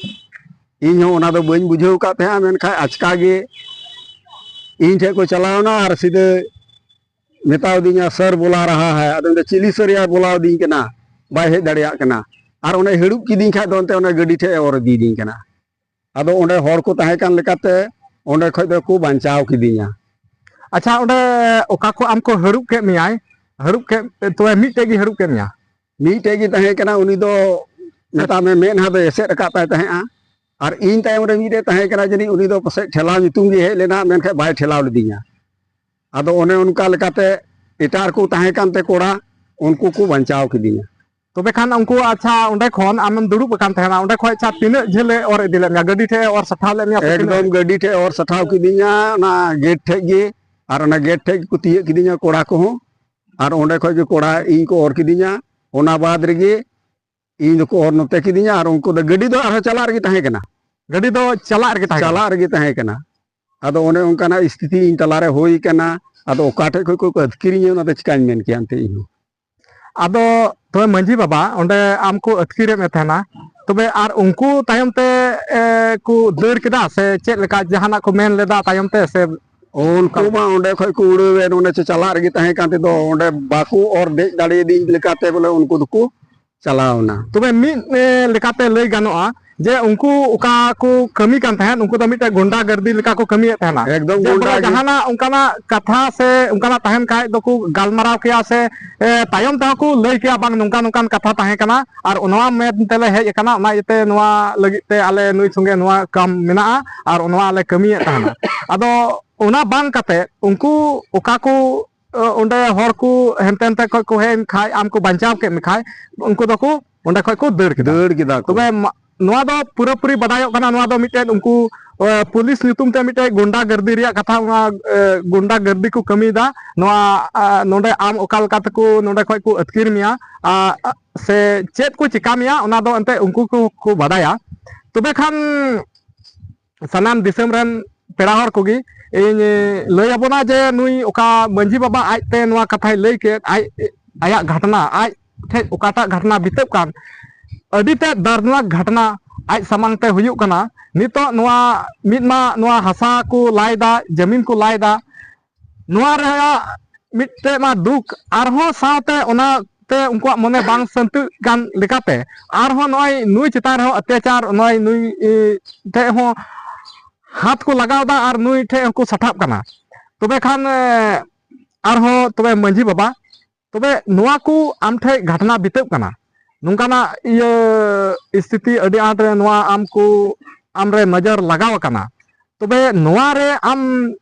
ᱤᱧ ᱦᱚᱸ ᱚᱱᱟ ᱫᱚ ᱵᱟᱹᱧ ᱵᱩᱡᱷᱟᱹᱣ ᱟᱠᱟᱫ ᱛᱟᱦᱮᱸᱜᱼᱟ, ᱢᱮᱱᱠᱷᱟᱱ ᱟᱪᱠᱟ ᱜᱮ ᱤᱧ ᱴᱷᱮᱡ ᱠᱚ ᱪᱟᱞᱟᱣ ᱮᱱᱟ ᱟᱨ ᱥᱤᱫᱷᱟᱹ ᱢᱮᱛᱟᱣ ᱫᱤᱧᱟ, "ᱥᱟᱨ ᱵᱩᱞᱟ ᱨᱟᱦᱟ ᱦᱟᱭ᱾" ᱟᱫᱚ ᱢᱮᱱᱫᱟ, "ᱪᱤᱞᱤ ᱥᱟᱨ ᱭᱟ ᱵᱩᱞᱟᱣ ᱫᱤᱧ ᱠᱟᱱᱟ, ᱵᱟᱭ ᱦᱮᱡ ᱫᱟᱲᱮᱭᱟᱜ ᱠᱟᱱᱟ?" ᱟᱨ ᱚᱱᱮ ᱦᱟᱹᱲᱩᱵ ᱠᱤᱫᱤᱧ ᱠᱷᱟᱡ ᱫᱚ ᱚᱱᱛᱮ ᱚᱱᱮ ᱜᱟᱹᱰᱤ ᱴᱷᱮᱡ ᱮ ᱚᱨ ᱤᱫᱤᱭᱤᱫᱤᱧ ᱠᱟᱱᱟ᱾ ᱟᱫᱚ ᱚᱸᱰᱮ ᱦᱚᱲ ᱠᱚ ᱛᱟᱦᱮᱸ ᱠᱟᱱ ᱞᱮᱠᱟᱛᱮ ᱚᱸᱰᱮ ᱠᱷᱚᱡ ᱫᱚᱠᱚ ᱵᱟᱧᱪᱟᱣ ᱠᱤᱫᱤᱧᱟ᱾ ᱟᱪᱪᱷᱟ, ᱚᱸᱰᱮ ᱚᱠᱟ ᱠᱚ ᱟᱢ ᱠᱚ ᱦᱟᱹᱲᱩᱵ ᱠᱮᱫ ᱢᱮᱭᱟᱭ, ᱦᱟᱹᱲᱩᱵ ᱠᱮᱫ, ᱛᱚᱵᱮ ᱢᱤᱫᱴᱮᱡ ᱜᱮ ᱦᱟᱹᱲᱩᱵ ᱠᱮᱫ ᱢᱮᱭᱟ? ᱢᱤᱫᱴᱮᱡ ᱜᱮ ᱛᱟᱦᱮᱸ ᱠᱟᱱᱟ, ᱩᱱᱤ ᱫᱚ ᱢᱮᱛᱟᱜ ᱢᱮ ᱢᱮᱫᱦᱟ ᱫᱚ ᱮᱥᱮᱫ ᱟᱠᱟᱫ ᱛᱟᱭ ᱛᱟᱦᱮᱸᱜᱼᱟ᱾ ᱟᱨ ᱤᱧ ᱛᱟᱭᱚᱢ ᱨᱮ ᱢᱤᱫᱴᱮᱡ ᱛᱟᱦᱮᱸ ᱠᱟᱱᱟ, ᱡᱟᱹᱱᱤᱡ ᱩᱱᱤ ᱫᱚ ᱯᱟᱥᱮᱡ ᱴᱷᱮᱞᱟᱣ ᱧᱩᱛᱩᱢ ᱜᱮ ᱦᱮᱡ ᱞᱮᱱᱟ, ᱢᱮᱱᱠᱷᱟᱡ ᱵᱟᱭ ᱴᱷᱮᱞᱟᱣ ᱞᱤᱫᱤᱧᱟ᱾ ᱟᱫᱚ ᱚᱱᱮ ᱚᱱᱠᱟ ᱞᱮᱠᱟᱛᱮ ᱮᱴᱟᱜ ᱨᱮᱠᱚ ᱛᱟᱦᱮᱸ ᱠᱟᱱᱛᱮ ᱠᱚᱲᱟ, ᱩᱱᱠᱩ ᱠᱚ ᱵᱟᱧᱪᱟᱣ ᱠᱤᱫᱤᱧᱟ᱾ ᱛᱚᱵᱮ ᱠᱷᱟᱱ ᱩᱱᱠᱩ, ᱟᱪᱪᱷᱟ, ᱚᱸᱰᱮ ᱠᱷᱚᱱ ᱟᱢᱮᱢ ᱫᱩᱲᱩᱵ ᱟᱠᱟᱱ ᱛᱟᱦᱮᱱᱟ, ᱚᱸᱰᱮ ᱠᱷᱚᱱ, ᱟᱪᱪᱷᱟ, ᱛᱤᱱᱟᱹᱜ ᱡᱷᱟᱹᱞ ᱮ ᱚᱨ ᱤᱫᱤ ᱞᱮᱫ ᱢᱮᱭᱟ? ᱜᱟᱹᱰᱤ ᱴᱷᱮᱱ ᱮ ᱚᱨ ᱥᱟᱴᱷᱟᱣ ᱞᱮᱫ ᱢᱮᱭᱟ ᱥᱮ ᱛᱤᱱᱟᱹᱜ? ᱮᱠᱫᱚᱢ ᱜᱟᱹᱰᱤ ᱴᱷᱮᱡ ᱚᱨ ᱥᱟᱴᱷᱟᱣ ᱠᱤᱫᱤᱧᱟ, ᱚᱱᱟ ᱜᱮᱴ ᱴᱷᱮᱡ ᱜᱮ᱾ ᱟᱨ ᱚᱱᱟ ᱜᱮᱴ ᱴᱷᱮᱡ ᱜᱮᱠᱚ ᱛᱤᱭᱟᱹᱜ ᱠᱤᱫᱤᱧᱟ ᱠᱚᱲᱟ ᱠᱚᱦᱚᱸ᱾ ᱟᱨ ᱚᱸᱰᱮ ᱠᱷᱚᱡ ᱜᱮ ᱠᱚᱲᱟ ᱤᱧ ᱠᱚ ᱚᱨ ᱠᱤᱫᱤᱧᱟ᱾ ᱚᱱᱟ ᱵᱟᱫ ᱨᱮᱜᱮ ᱤᱧ ᱫᱚᱠᱚ ᱚᱨ ᱱᱚᱛᱮ ᱠᱤᱫᱤᱧᱟ᱾ ᱟᱨ ᱩᱱᱠᱩ ᱫᱚ ᱜᱟᱹᱰᱤ ᱫᱚ ᱟᱨᱦᱚᱸ ᱪᱟᱞᱟᱜ ᱨᱮᱜᱮ ᱛᱟᱦᱮᱸ ᱠᱟᱱᱟ᱾ ᱜᱟᱹᱰᱤ ᱫᱚ ᱪᱟᱞᱟᱜ ᱨᱮᱜᱮ ᱛᱟᱦᱮᱸ ᱠᱟᱱᱟ? ᱪᱟᱞᱟᱜ ᱨᱮᱜᱮ ᱛᱟᱦᱮᱸ ᱠᱟᱱᱟ᱾ ᱟᱫᱚ ᱚᱱᱮ ᱚᱱᱠᱟᱱᱟᱜ ᱥᱛᱷᱤᱛᱤ ᱤᱧ ᱛᱟᱞᱟᱨᱮ ᱦᱩᱭ ᱠᱟᱱᱟ᱾ ᱟᱫᱚ ᱚᱠᱟ ᱴᱷᱮᱡ ᱠᱷᱚᱡ ᱠᱚ ᱟᱹᱛᱠᱤᱨᱤᱧᱟ, ᱚᱱᱟ ᱫᱚ ᱪᱤᱠᱟᱹᱧ ᱢᱮᱱ ᱠᱮᱭᱟ ᱮᱱᱛᱮ ᱤᱧ ᱦᱚᱸ᱾ ᱟᱫᱚ ᱛᱚᱵᱮ ᱢᱟᱹᱡᱷᱤ ᱵᱟᱵᱟ, ᱚᱸᱰᱮ ᱟᱢ ᱠᱚ ᱟᱹᱛᱠᱤᱨᱮᱫ ᱢᱮ ᱛᱟᱦᱮᱱᱟ, ᱛᱚᱵᱮ ᱟᱨ ᱩᱱᱠᱩ ᱛᱟᱭᱚᱢ ᱛᱮ, ᱮ, ᱠᱚ ᱫᱟᱹᱲ ᱠᱮᱫᱟ ᱥᱮ ᱪᱮᱫ ᱞᱮᱠᱟ, ᱡᱟᱦᱟᱱᱟᱜ ᱠᱚ ᱢᱮᱱ ᱞᱮᱫᱟ ᱛᱟᱭᱚᱢ ᱛᱮ ᱥᱮ? ᱩᱱᱠᱩ ᱢᱟ ᱚᱸᱰᱮ ᱠᱷᱚᱡ ᱠᱚ ᱩᱲᱟᱹᱣᱮᱱ, ᱚᱸᱰᱮ ᱪᱚ ᱪᱟᱞᱟᱜ ᱨᱮᱜᱮ ᱛᱟᱦᱮᱸ ᱠᱟᱱ ᱛᱮᱫᱚ ᱚᱸᱰᱮ ᱵᱟᱠᱚ ᱚᱨ ᱫᱮᱡ ᱫᱟᱲᱮᱭᱟᱫᱤᱧ ᱞᱮᱠᱟᱛᱮ ᱵᱚᱞᱮ ᱩᱱᱠᱩ ᱫᱚᱠᱚ ᱪᱟᱞᱟᱣ ᱮᱱᱟ᱾ ᱛᱚᱵᱮ ᱢᱤᱫ, ᱮ, ᱞᱮᱠᱟᱛᱮ ᱞᱟᱹᱭ ᱜᱟᱱᱚᱜᱼᱟ ᱡᱮ ᱩᱱᱠᱩ ᱚᱠᱟ ᱠᱚ ᱠᱟᱹᱢᱤ ᱠᱟᱱ ᱛᱟᱦᱮᱸᱫ, ᱩᱱᱠᱩ ᱫᱚ ᱢᱤᱫᱴᱮᱡ ᱜᱩᱱᱰᱟ ᱜᱟᱨᱫᱤ ᱞᱮᱠᱟ ᱠᱚ ᱠᱟᱹᱢᱤᱭᱮᱫ ᱛᱟᱦᱮᱱᱟ᱾ ᱮᱠᱫᱚᱢ ᱡᱮ ᱜᱩᱱᱰᱟ ᱵᱚᱞᱮ ᱜᱮ᱾ ᱡᱟᱦᱟᱱᱟᱜ ᱚᱱᱠᱟᱱᱟᱜ ᱠᱟᱛᱷᱟ ᱥᱮ ᱚᱱᱠᱟᱱᱟᱜ ᱛᱟᱦᱮᱱ ᱠᱷᱟᱡ ᱫᱚᱠᱚ ᱜᱟᱞᱢᱟᱨᱟᱣ ᱠᱮᱭᱟ ᱥᱮ, ᱮ, ᱛᱟᱭᱚᱢ ᱛᱮᱦᱚᱸ ᱠᱚ ᱞᱟᱹᱭ ᱠᱮᱭᱟ, "ᱵᱟᱝ, ᱱᱚᱝᱠᱟ ᱱᱚᱝᱠᱟᱱ ᱠᱟᱛᱷᱟ ᱛᱟᱦᱮᱸ ᱠᱟᱱᱟ ᱟᱨ ᱱᱚᱣᱟ ᱢᱮᱱ ᱛᱮᱞᱮ ᱦᱮᱡ ᱟᱠᱟᱱᱟ, ᱚᱱᱟ ᱤᱭᱟᱹᱛᱮ ᱱᱚᱣᱟ ᱞᱟᱹᱜᱤᱫ ᱛᱮ ᱟᱞᱮ ᱱᱩᱭ ᱥᱚᱸᱜᱮ ᱱᱚᱣᱟ ᱠᱟᱢ ᱢᱮᱱᱟᱜᱼᱟ ᱟᱨ ᱱᱚᱣᱟ ᱞᱮ ᱠᱟᱹᱢᱤᱭᱮᱫ ᱛᱟᱦᱮᱱᱟ᱾" ᱟᱫᱚ ᱚᱱᱟ ᱵᱟᱝ ᱠᱟᱛᱮ ᱩᱱᱠᱩ ᱚᱠᱟ ᱠᱚ ᱚ, ᱚᱸᱰᱮ ᱦᱚᱲ ᱠᱚ ᱦᱟᱱᱛᱮ ᱱᱟᱛᱮ ᱠᱷᱚᱡ ᱠᱚ ᱦᱮᱡ ᱮᱱ ᱠᱷᱟᱡ, ᱟᱢ ᱠᱚ ᱵᱟᱧᱪᱟᱣ ᱠᱮᱫ ᱢᱮ ᱠᱷᱟᱡ, ᱩᱱᱠᱩ ᱫᱚᱠᱚ ᱚᱸᱰᱮ ᱠᱷᱚᱡ ᱠᱚ ᱫᱟᱹᱲ ᱠᱮᱫᱟ᱾ ᱫᱟᱹᱲ ᱠᱮᱫᱟ ᱠᱚ᱾ ᱛᱚᱵᱮ ᱢᱟ-, ᱱᱚᱣᱟ ᱫᱚ ᱯᱩᱨᱟᱹᱯᱩᱨᱤ ᱵᱟᱰᱟᱭᱚᱜ ᱠᱟᱱᱟ, ᱱᱚᱣᱟ ᱫᱚ ᱢᱤᱫᱴᱮᱡ ᱩᱱᱠᱩ, ᱮ, ᱯᱩᱞᱤᱥ ᱧᱩᱛᱩᱢ ᱛᱮ ᱢᱤᱫᱴᱮᱡ ᱜᱩᱱᱰᱟ ᱜᱟᱨᱫᱤ ᱨᱮᱭᱟᱜ ᱠᱟᱛᱷᱟ, ᱚᱱᱟ, ᱮ, ᱜᱩᱱᱰᱟ ᱜᱟᱨᱫᱤ ᱠᱚ ᱠᱟᱹᱢᱤᱭᱮᱫᱟ᱾ ᱱᱚᱣᱟ, ᱟ, ᱱᱚᱰᱮ ᱟᱢ ᱚᱠᱟ ᱞᱮᱠᱟ ᱛᱮᱠᱚ ᱱᱚᱰᱮ ᱠᱷᱚᱡ ᱠᱚ ᱟᱹᱛᱠᱤᱨ ᱢᱮᱭᱟ, ᱟ, ᱟ, ᱥᱮ ᱪᱮᱫ ᱠᱚ ᱪᱤᱠᱟ ᱢᱮᱭᱟ, ᱚᱱᱟ ᱫᱚ ᱮᱱᱛᱮᱫ ᱩᱱᱠᱩ ᱠᱚ, ᱠᱚ ᱵᱟᱰᱟᱭᱟ᱾ ᱛᱚᱵᱮ ᱠᱷᱟᱱ ᱥᱟᱱᱟᱢ ᱫᱤᱥᱚᱢ ᱨᱮᱱ ᱯᱮᱲᱟ ᱦᱚᱲ ᱠᱚᱜᱮ ᱤᱧ ᱞᱟᱹᱭ ᱟᱵᱚᱱᱟ ᱡᱮ ᱱᱩᱭ ᱚᱠᱟ ᱢᱟᱹᱡᱷᱤ ᱵᱟᱵᱟ ᱟᱡᱛᱮ ᱱᱚᱣᱟ ᱠᱟᱛᱷᱟᱭ ᱞᱟᱹᱭ ᱠᱮᱫ, ᱟᱡ ᱟᱭᱟᱜ ᱜᱷᱟᱴᱱᱟ, ᱟᱡ ᱴᱷᱮᱡ ᱚᱠᱟᱴᱟᱜ ᱜᱷᱟᱴᱱᱟ ᱵᱤᱛᱟᱹᱜ ᱠᱟᱱ, ᱟᱹᱰᱤ ᱛᱮᱫ ᱫᱟᱨᱫᱽᱱᱟᱠ ᱜᱷᱟᱴᱱᱟ ᱟᱡ ᱥᱟᱢᱟᱝ ᱛᱮ ᱦᱩᱭᱩᱜ ᱠᱟᱱᱟ᱾ ᱱᱤᱛᱚᱜ ᱱᱚᱣᱟ ᱢᱤᱫ ᱢᱟ ᱱᱚᱣᱟ ᱦᱟᱥᱟ ᱠᱚ ᱞᱟᱭ ᱫᱟ, ᱡᱟᱹᱢᱤᱱ ᱠᱚ ᱞᱟᱭ ᱫᱟ, ᱱᱚᱣᱟ ᱨᱮᱭᱟᱜ ᱢᱤᱫᱴᱮᱡ ᱢᱟ ᱫᱩᱠ, ᱟᱨᱦᱚᱸ ᱥᱟᱶᱛᱮ ᱚᱱᱟᱛᱮ ᱩᱱᱠᱩᱣᱟᱜ ᱢᱚᱱᱮ ᱵᱟᱝ ᱥᱟᱹᱱᱛᱟᱹᱜ ᱠᱟᱱ ᱞᱮᱠᱟᱛᱮ ᱟᱨᱦᱚᱸ ᱱᱚᱜᱼᱚᱭ ᱱᱩᱭ ᱪᱮᱛᱟᱱ ᱨᱮᱦᱚᱸ ᱚᱛᱛᱟᱪᱟᱨ, ᱱᱚᱜᱼᱚᱭ ᱱᱩᱭ ᱮ, ᱴᱷᱮᱡ ᱦᱚᱸ ᱦᱟᱛ ᱠᱚ ᱞᱟᱜᱟᱣ ᱫᱟ ᱟᱨ ᱱᱩᱭ ᱴᱷᱮᱡ ᱦᱚᱸᱠᱚ ᱥᱟᱴᱷᱟᱜ ᱠᱟᱱᱟ᱾ ᱛᱚᱵᱮ ᱠᱷᱟᱱ ᱮ, ᱟᱨᱦᱚᱸ ᱛᱚᱵᱮ ᱢᱟᱹᱡᱷᱤ ᱵᱟᱵᱟ, ᱛᱚᱵᱮ ᱱᱚᱣᱟ ᱠᱚ ᱟᱢ ᱴᱷᱮᱡ ᱜᱷᱟᱴᱱᱟ ᱵᱤᱛᱟᱹᱜ ᱠᱟᱱᱟ, ᱱᱚᱝᱠᱟᱱᱟᱜ ᱤᱭᱟᱹ ᱥᱛᱷᱤᱛᱤ ᱟᱹᱰᱤ ᱟᱸᱴ ᱱᱚᱣᱟ ᱟᱢ ᱠᱚ, ᱟᱢ ᱨᱮ ᱱᱚᱡᱚᱨ ᱞᱟᱜᱟᱣ ᱟᱠᱟᱱᱟ, ᱛᱚᱵᱮ ᱱᱚᱣᱟ ᱨᱮ ᱟᱢ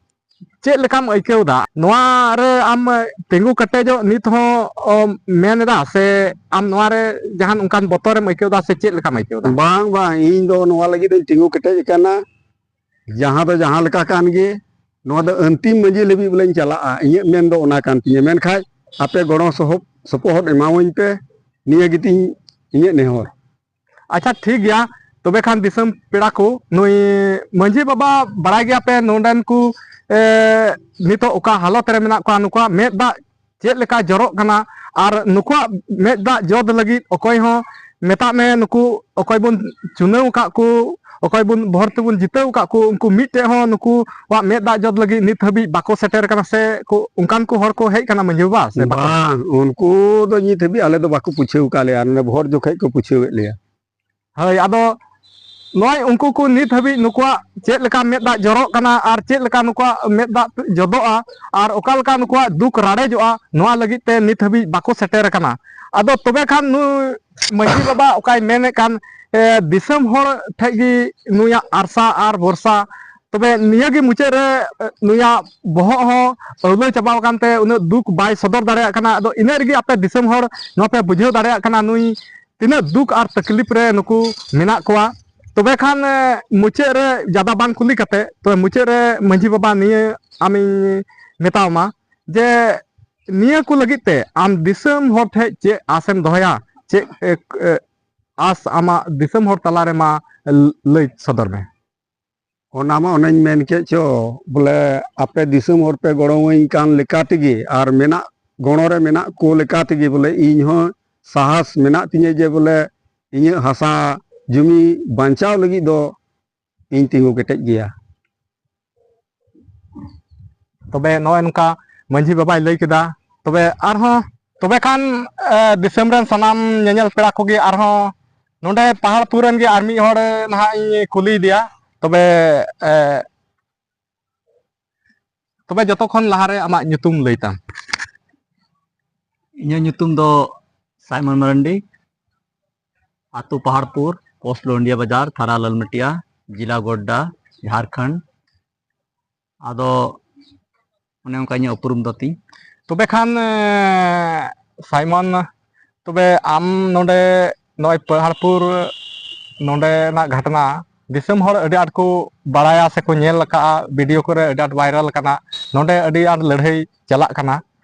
ᱪᱮᱫ ᱞᱮᱠᱟᱢ ᱟᱹᱭᱠᱟᱹᱣ ᱫᱟ? ᱱᱚᱣᱟ ᱨᱮ ᱟᱢ ᱛᱤᱸᱜᱩ ᱠᱮᱴᱮᱡᱚᱜ ᱱᱤᱛ ᱦᱚᱸ, ᱚ, ᱢᱮᱱ ᱮᱫᱟ ᱥᱮ ᱟᱢ ᱱᱚᱣᱟ ᱨᱮ ᱡᱟᱦᱟᱱ ᱚᱱᱠᱟᱱ ᱵᱚᱛᱚᱨᱮᱢ ᱟᱹᱭᱠᱟᱹᱣ ᱫᱟ ᱥᱮ ᱪᱮᱫ ᱞᱮᱠᱟᱢ ᱟᱹᱭᱠᱟᱹᱣ ᱫᱟ? ᱵᱟᱝ, ᱵᱟᱝ, ᱤᱧ ᱫᱚ ᱱᱚᱣᱟ ᱞᱟᱹᱜᱤᱫ ᱤᱧ ᱛᱤᱸᱜᱩ ᱠᱮᱴᱮᱡ ᱟᱠᱟᱱᱟ᱾ ᱡᱟᱦᱟᱸ ᱫᱚ ᱡᱟᱦᱟᱸ ᱞᱮᱠᱟ ᱠᱟᱱ ᱜᱮ, ᱱᱚᱣᱟ ᱫᱚ ᱟᱹᱱᱛᱤᱢ ᱢᱟᱹᱡᱷᱤ ᱞᱟᱹᱵᱤᱫ ᱵᱚᱞᱮᱧ ᱪᱟᱞᱟᱜᱼᱟ, ᱤᱧᱟᱹᱜ ᱢᱮᱱ ᱫᱚ ᱚᱱᱟ ᱠᱟᱱ ᱛᱤᱧᱟᱹ᱾ ᱢᱮᱱᱠᱷᱟᱡ ᱟᱯᱮ ᱜᱚᱲᱚ ᱥᱚᱦᱚᱯ-, ᱥᱚᱯᱚᱦᱚᱫ ᱮᱢᱟᱣᱟᱹᱧ ᱯᱮ, ᱱᱤᱭᱟᱹ ᱜᱮᱛᱤᱧ ᱤᱧᱟᱹᱜ ᱱᱮᱦᱚᱨ᱾ ᱟᱪᱪᱷᱟ, ᱴᱷᱤᱠ ᱜᱮᱭᱟ᱾ ᱛᱚᱵᱮ ᱠᱷᱟᱱ ᱫᱤᱥᱚᱢ ᱯᱮᱲᱟ ᱠᱚ, ᱱᱩᱭ ᱢᱟᱹᱡᱷᱤ ᱵᱟᱵᱟ, ᱵᱟᱲᱟᱭ ᱜᱮᱭᱟ ᱯᱮ ᱱᱚᱰᱮᱱ ᱠᱚ, ᱮ, ᱱᱤᱛᱚᱜ ᱚᱠᱟ ᱦᱟᱞᱚᱛ ᱨᱮ ᱢᱮᱱᱟᱜ ᱠᱚᱣᱟ, ᱱᱩᱠᱩᱣᱟᱜ ᱢᱮᱫ ᱫᱟᱜ ᱪᱮᱫ ᱞᱮᱠᱟ ᱡᱚᱨᱚᱜ ᱠᱟᱱᱟ, ᱟᱨ ᱱᱩᱠᱩᱣᱟᱜ ᱢᱮᱫ ᱫᱟᱜ ᱡᱚᱫ ᱞᱟᱹᱜᱤᱫ ᱚᱠᱚᱭ ᱦᱚᱸ, ᱢᱮᱛᱟᱜ ᱢᱮ, ᱱᱩᱠᱩ ᱚᱠᱚᱭ ᱵᱚᱱ ᱪᱩᱱᱟᱹᱣ ᱟᱠᱟᱫ ᱠᱚ, ᱚᱠᱚᱭ ᱵᱚᱱ ᱵᱷᱳᱴ ᱛᱮᱵᱚᱱ ᱡᱤᱛᱟᱹᱣ ᱟᱠᱟᱫ ᱠᱚ, ᱩᱱᱠᱩ ᱢᱤᱫᱴᱮᱡ ᱦᱚᱸ ᱱᱩᱠᱩᱣᱟᱜ ᱢᱮᱫ ᱫᱟᱜ ᱡᱚᱫ ᱞᱟᱹᱜᱤᱫ ᱱᱤᱛ ᱦᱟᱹᱵᱤᱡ ᱵᱟᱠᱚ ᱥᱮᱴᱮᱨ ᱠᱟᱱᱟ ᱥᱮ ᱠᱚ, ᱚᱱᱠᱟᱱ ᱠᱚ ᱦᱚᱲ ᱠᱚ ᱦᱮᱡ ᱠᱟᱱᱟ ᱢᱟᱹᱡᱷᱤ ᱵᱟᱵᱟ ᱥᱮ ᱵᱟᱠᱚ? ᱵᱟᱝ, ᱩᱱᱠᱩ ᱫᱚ ᱱᱤᱛ ᱦᱟᱹᱵᱤᱡ ᱟᱞᱮ ᱫᱚ ᱵᱟᱠᱚ ᱯᱩᱪᱷᱟᱹᱣ ᱟᱠᱟᱫ ᱞᱮᱭᱟ, ᱱᱚᱰᱮ ᱵᱷᱳᱴ ᱡᱚᱠᱷᱮᱡ ᱠᱚ ᱯᱩᱪᱷᱟᱹᱣᱮᱫ ᱞᱮᱭᱟ᱾ ᱦᱳᱭ, ᱟᱫᱚ ᱱᱚᱜᱼᱚᱭ ᱩᱱᱠᱩ ᱠᱚ ᱱᱤᱛ ᱦᱟᱹᱵᱤᱡ ᱱᱩᱠᱩᱣᱟᱜ ᱪᱮᱫ ᱞᱮᱠᱟ ᱢᱮᱫ ᱫᱟᱜ ᱡᱚᱨᱚᱜ ᱠᱟᱱᱟ ᱟᱨ ᱪᱮᱫ ᱞᱮᱠᱟ ᱱᱩᱠᱩᱣᱟᱜ ᱢᱮᱫ ᱫᱟᱜ ᱡᱚᱫᱚᱜᱼᱟ ᱟᱨ ᱚᱠᱟ ᱞᱮᱠᱟ ᱱᱩᱠᱩᱣᱟᱜ ᱫᱩᱠ ᱨᱟᱲᱮᱡᱚᱜᱼᱟ, ᱱᱚᱣᱟ ᱞᱟᱹᱜᱤᱫ ᱛᱮ ᱱᱤᱛ ᱦᱟᱹᱵᱤᱡ ᱵᱟᱠᱚ ᱥᱮᱴᱮᱨ ᱟᱠᱟᱱᱟ᱾ ᱟᱫᱚ ᱛᱚᱵᱮ ᱠᱷᱟᱱ ᱱᱩᱭ ᱢᱟᱹᱡᱷᱤ ᱵᱟᱵᱟ ᱚᱠᱟᱭ ᱢᱮᱱᱮᱫ ᱠᱟᱱ, ᱮ, ᱫᱤᱥᱚᱢ ᱦᱚᱲ ᱴᱷᱮᱡ ᱜᱮ ᱱᱩᱭᱟᱜ ᱟᱨᱥᱟ ᱟᱨ ᱵᱷᱚᱨᱥᱟ, ᱛᱚᱵᱮ ᱱᱤᱭᱟᱹ ᱜᱮ ᱢᱩᱪᱟᱹᱫ ᱨᱮ, ᱮ, ᱱᱩᱭᱟᱜ ᱵᱚᱦᱚᱜ ᱦᱚᱸ ᱟᱹᱣᱞᱟᱹ ᱪᱟᱵᱟᱣ ᱟᱠᱟᱱ ᱛᱮ ᱩᱱᱟᱹᱜ ᱫᱩᱠ ᱵᱟᱭ ᱥᱚᱫᱚᱨ ᱫᱟᱲᱮᱭᱟᱜ ᱠᱟᱱᱟ᱾ ᱟᱫᱚ ᱤᱱᱟᱹᱜ ᱨᱮᱜᱮ ᱟᱯᱮ ᱫᱤᱥᱚᱢ ᱦᱚᱲ ᱱᱚᱣᱟ ᱯᱮ ᱵᱩᱡᱷᱟᱹᱣ ᱫᱟᱲᱮᱭᱟᱜ ᱠᱟᱱᱟ ᱱᱩᱭ ᱛᱤᱱᱟᱹᱜ ᱫᱩᱠ ᱟᱨ ᱛᱟᱠᱞᱤᱯ ᱨᱮ ᱱᱩᱠᱩ ᱢᱮᱱᱟᱜ ᱠᱚᱣᱟ᱾ ᱛᱚᱵᱮ ᱠᱷᱟᱱ, ᱮ, ᱢᱩᱪᱟᱹᱫ ᱨᱮ ᱡᱟᱫᱟ ᱵᱟᱝ ᱠᱩᱞᱤ ᱠᱟᱛᱮ, ᱛᱚᱵᱮ ᱢᱩᱪᱟᱹᱫ ᱨᱮ ᱢᱟᱹᱡᱷᱤ ᱵᱟᱵᱟ ᱱᱤᱭᱟᱹ ᱟᱢᱤᱧ ᱢᱮᱛᱟᱣᱟᱢᱟ ᱡᱮ ᱱᱤᱭᱟᱹ ᱠᱚ ᱞᱟᱹᱜᱤᱫ ᱛᱮ ᱟᱢ ᱫᱤᱥᱚᱢ ᱦᱚᱲ ᱴᱷᱮᱡ ᱪᱮᱫ ᱟᱥᱮᱢ ᱫᱚᱦᱚᱭᱟ? ᱪᱮᱫ, ᱮ, ᱮ, ᱟᱥ ᱟᱢᱟᱜ ᱫᱤᱥᱚᱢ ᱦᱚᱲ ᱛᱟᱞᱟ ᱨᱮᱢᱟ ᱞᱟᱹᱭ ᱥᱚᱫᱚᱨ ᱢᱮ᱾ ᱚᱱᱟ ᱢᱟ ᱚᱱᱮᱧ ᱢᱮᱱ ᱠᱮᱫ ᱪᱚ, ᱵᱚᱞᱮ ᱟᱯᱮ ᱫᱤᱥᱚᱢ ᱦᱚᱲ ᱯᱮ ᱜᱚᱲᱚᱣᱟᱹᱧ ᱠᱟᱱ ᱞᱮᱠᱟ ᱛᱮᱜᱮ ᱟᱨ ᱢᱮᱱᱟᱜ ᱜᱚᱲᱚ ᱨᱮ ᱢᱮᱱᱟᱜ ᱠᱚ ᱞᱮᱠᱟ ᱛᱮᱜᱮ ᱵᱚᱞᱮ ᱤᱧ ᱦᱚᱸ ᱥᱟᱦᱟᱥ ᱢᱮᱱᱟᱜ ᱛᱤᱧᱟᱹ ᱡᱮ ᱵᱚᱞᱮ ᱤᱧᱟᱹᱜ ᱦᱟᱥᱟ ᱡᱩᱢᱤ ᱵᱟᱧᱪᱟᱣ ᱞᱟᱹᱜᱤᱫ ᱫᱚ ᱤᱧ ᱛᱤᱸᱜᱩ ᱠᱮᱴᱮᱡ ᱜᱮᱭᱟ᱾ ᱛᱚᱵᱮ ᱱᱚᱜᱼᱚᱭ ᱱᱚᱝᱠᱟ ᱢᱟᱹᱡᱷᱤ ᱵᱟᱵᱟᱭ ᱞᱟᱹᱭ ᱠᱮᱫᱟ᱾ ᱛᱚᱵᱮ ᱟᱨᱦᱚᱸ, ᱛᱚᱵᱮ ᱠᱷᱟᱱ, ᱮ, ᱫᱤᱥᱚᱢ ᱨᱮᱱ ᱥᱟᱱᱟᱢ ᱧᱮᱧᱮᱞ ᱯᱮᱲᱟ ᱠᱚᱜᱮ ᱟᱨᱦᱚᱸ ᱱᱚᱰᱮ ᱯᱟᱦᱟᱲᱯᱩᱨ ᱨᱮᱱ ᱜᱮ ᱟᱨ ᱢᱤᱫ ᱦᱚᱲ ᱱᱟᱦᱟᱜ ᱤᱧ ᱠᱩᱞᱤᱭᱮᱫᱮᱭᱟ᱾ ᱛᱚᱵᱮ, ᱮ, ᱛᱚᱵᱮ ᱡᱚᱛᱚ ᱠᱷᱚᱱ ᱞᱟᱦᱟᱨᱮ ᱟᱢᱟᱜ ᱧᱩᱛᱩᱢ ᱞᱟᱹᱭ ᱛᱟᱢ᱾ ᱤᱧᱟᱹᱜ ᱧᱩᱛᱩᱢ ᱫᱚ ᱥᱟᱭᱢᱚᱱ ᱢᱟᱨᱟᱱᱰᱤ, ᱟᱹᱛᱩ ᱯᱟᱦᱟᱲᱯᱩᱨ, ᱯᱳᱥᱴ ᱞᱳᱱᱰᱤᱭᱟ ᱵᱟᱡᱟᱨ, ᱛᱷᱟᱱᱟ ᱞᱟᱞᱢᱟᱴᱤᱭᱟ, ᱡᱮᱞᱟ ᱜᱳᱰᱰᱟ, ᱡᱷᱟᱲᱠᱷᱚᱸᱰ᱾ ᱟᱫᱚ ᱚᱱᱮ ᱚᱱᱠᱟ ᱤᱧᱟᱹᱜ ᱩᱯᱨᱩᱢ ᱫᱚ ᱛᱤᱧ᱾ ᱛᱚᱵᱮ ᱠᱷᱟᱱ, ᱮ, ᱥᱟᱭᱢᱚᱱ, ᱛᱚᱵᱮ ᱟᱢ ᱱᱚᱰᱮ ᱱᱚᱜᱼᱚᱭ ᱯᱟᱦᱟᱲᱯᱩᱨ ᱱᱚᱰᱮᱱᱟᱜ ᱜᱷᱚᱴᱚᱱᱟ ᱫᱤᱥᱚᱢ ᱦᱚᱲ ᱟᱹᱰᱤ ᱟᱸᱴ ᱠᱚ ᱵᱟᱲᱟᱭᱟ ᱥᱮᱠᱚ ᱧᱮᱞ ᱟᱠᱟᱫᱼᱟ, ᱵᱷᱤᱰᱤᱭᱳ ᱠᱚᱨᱮ ᱟᱹᱰᱤ ᱟᱸᱴ ᱵᱷᱟᱭᱨᱟᱞ ᱟᱠᱟᱱᱟ, ᱱᱚᱰᱮ ᱟᱹᱰᱤ ᱟᱸᱴ ᱞᱟᱹᱲᱦᱟᱹᱭ ᱪᱟᱞᱟᱜ ᱠᱟᱱᱟ᱾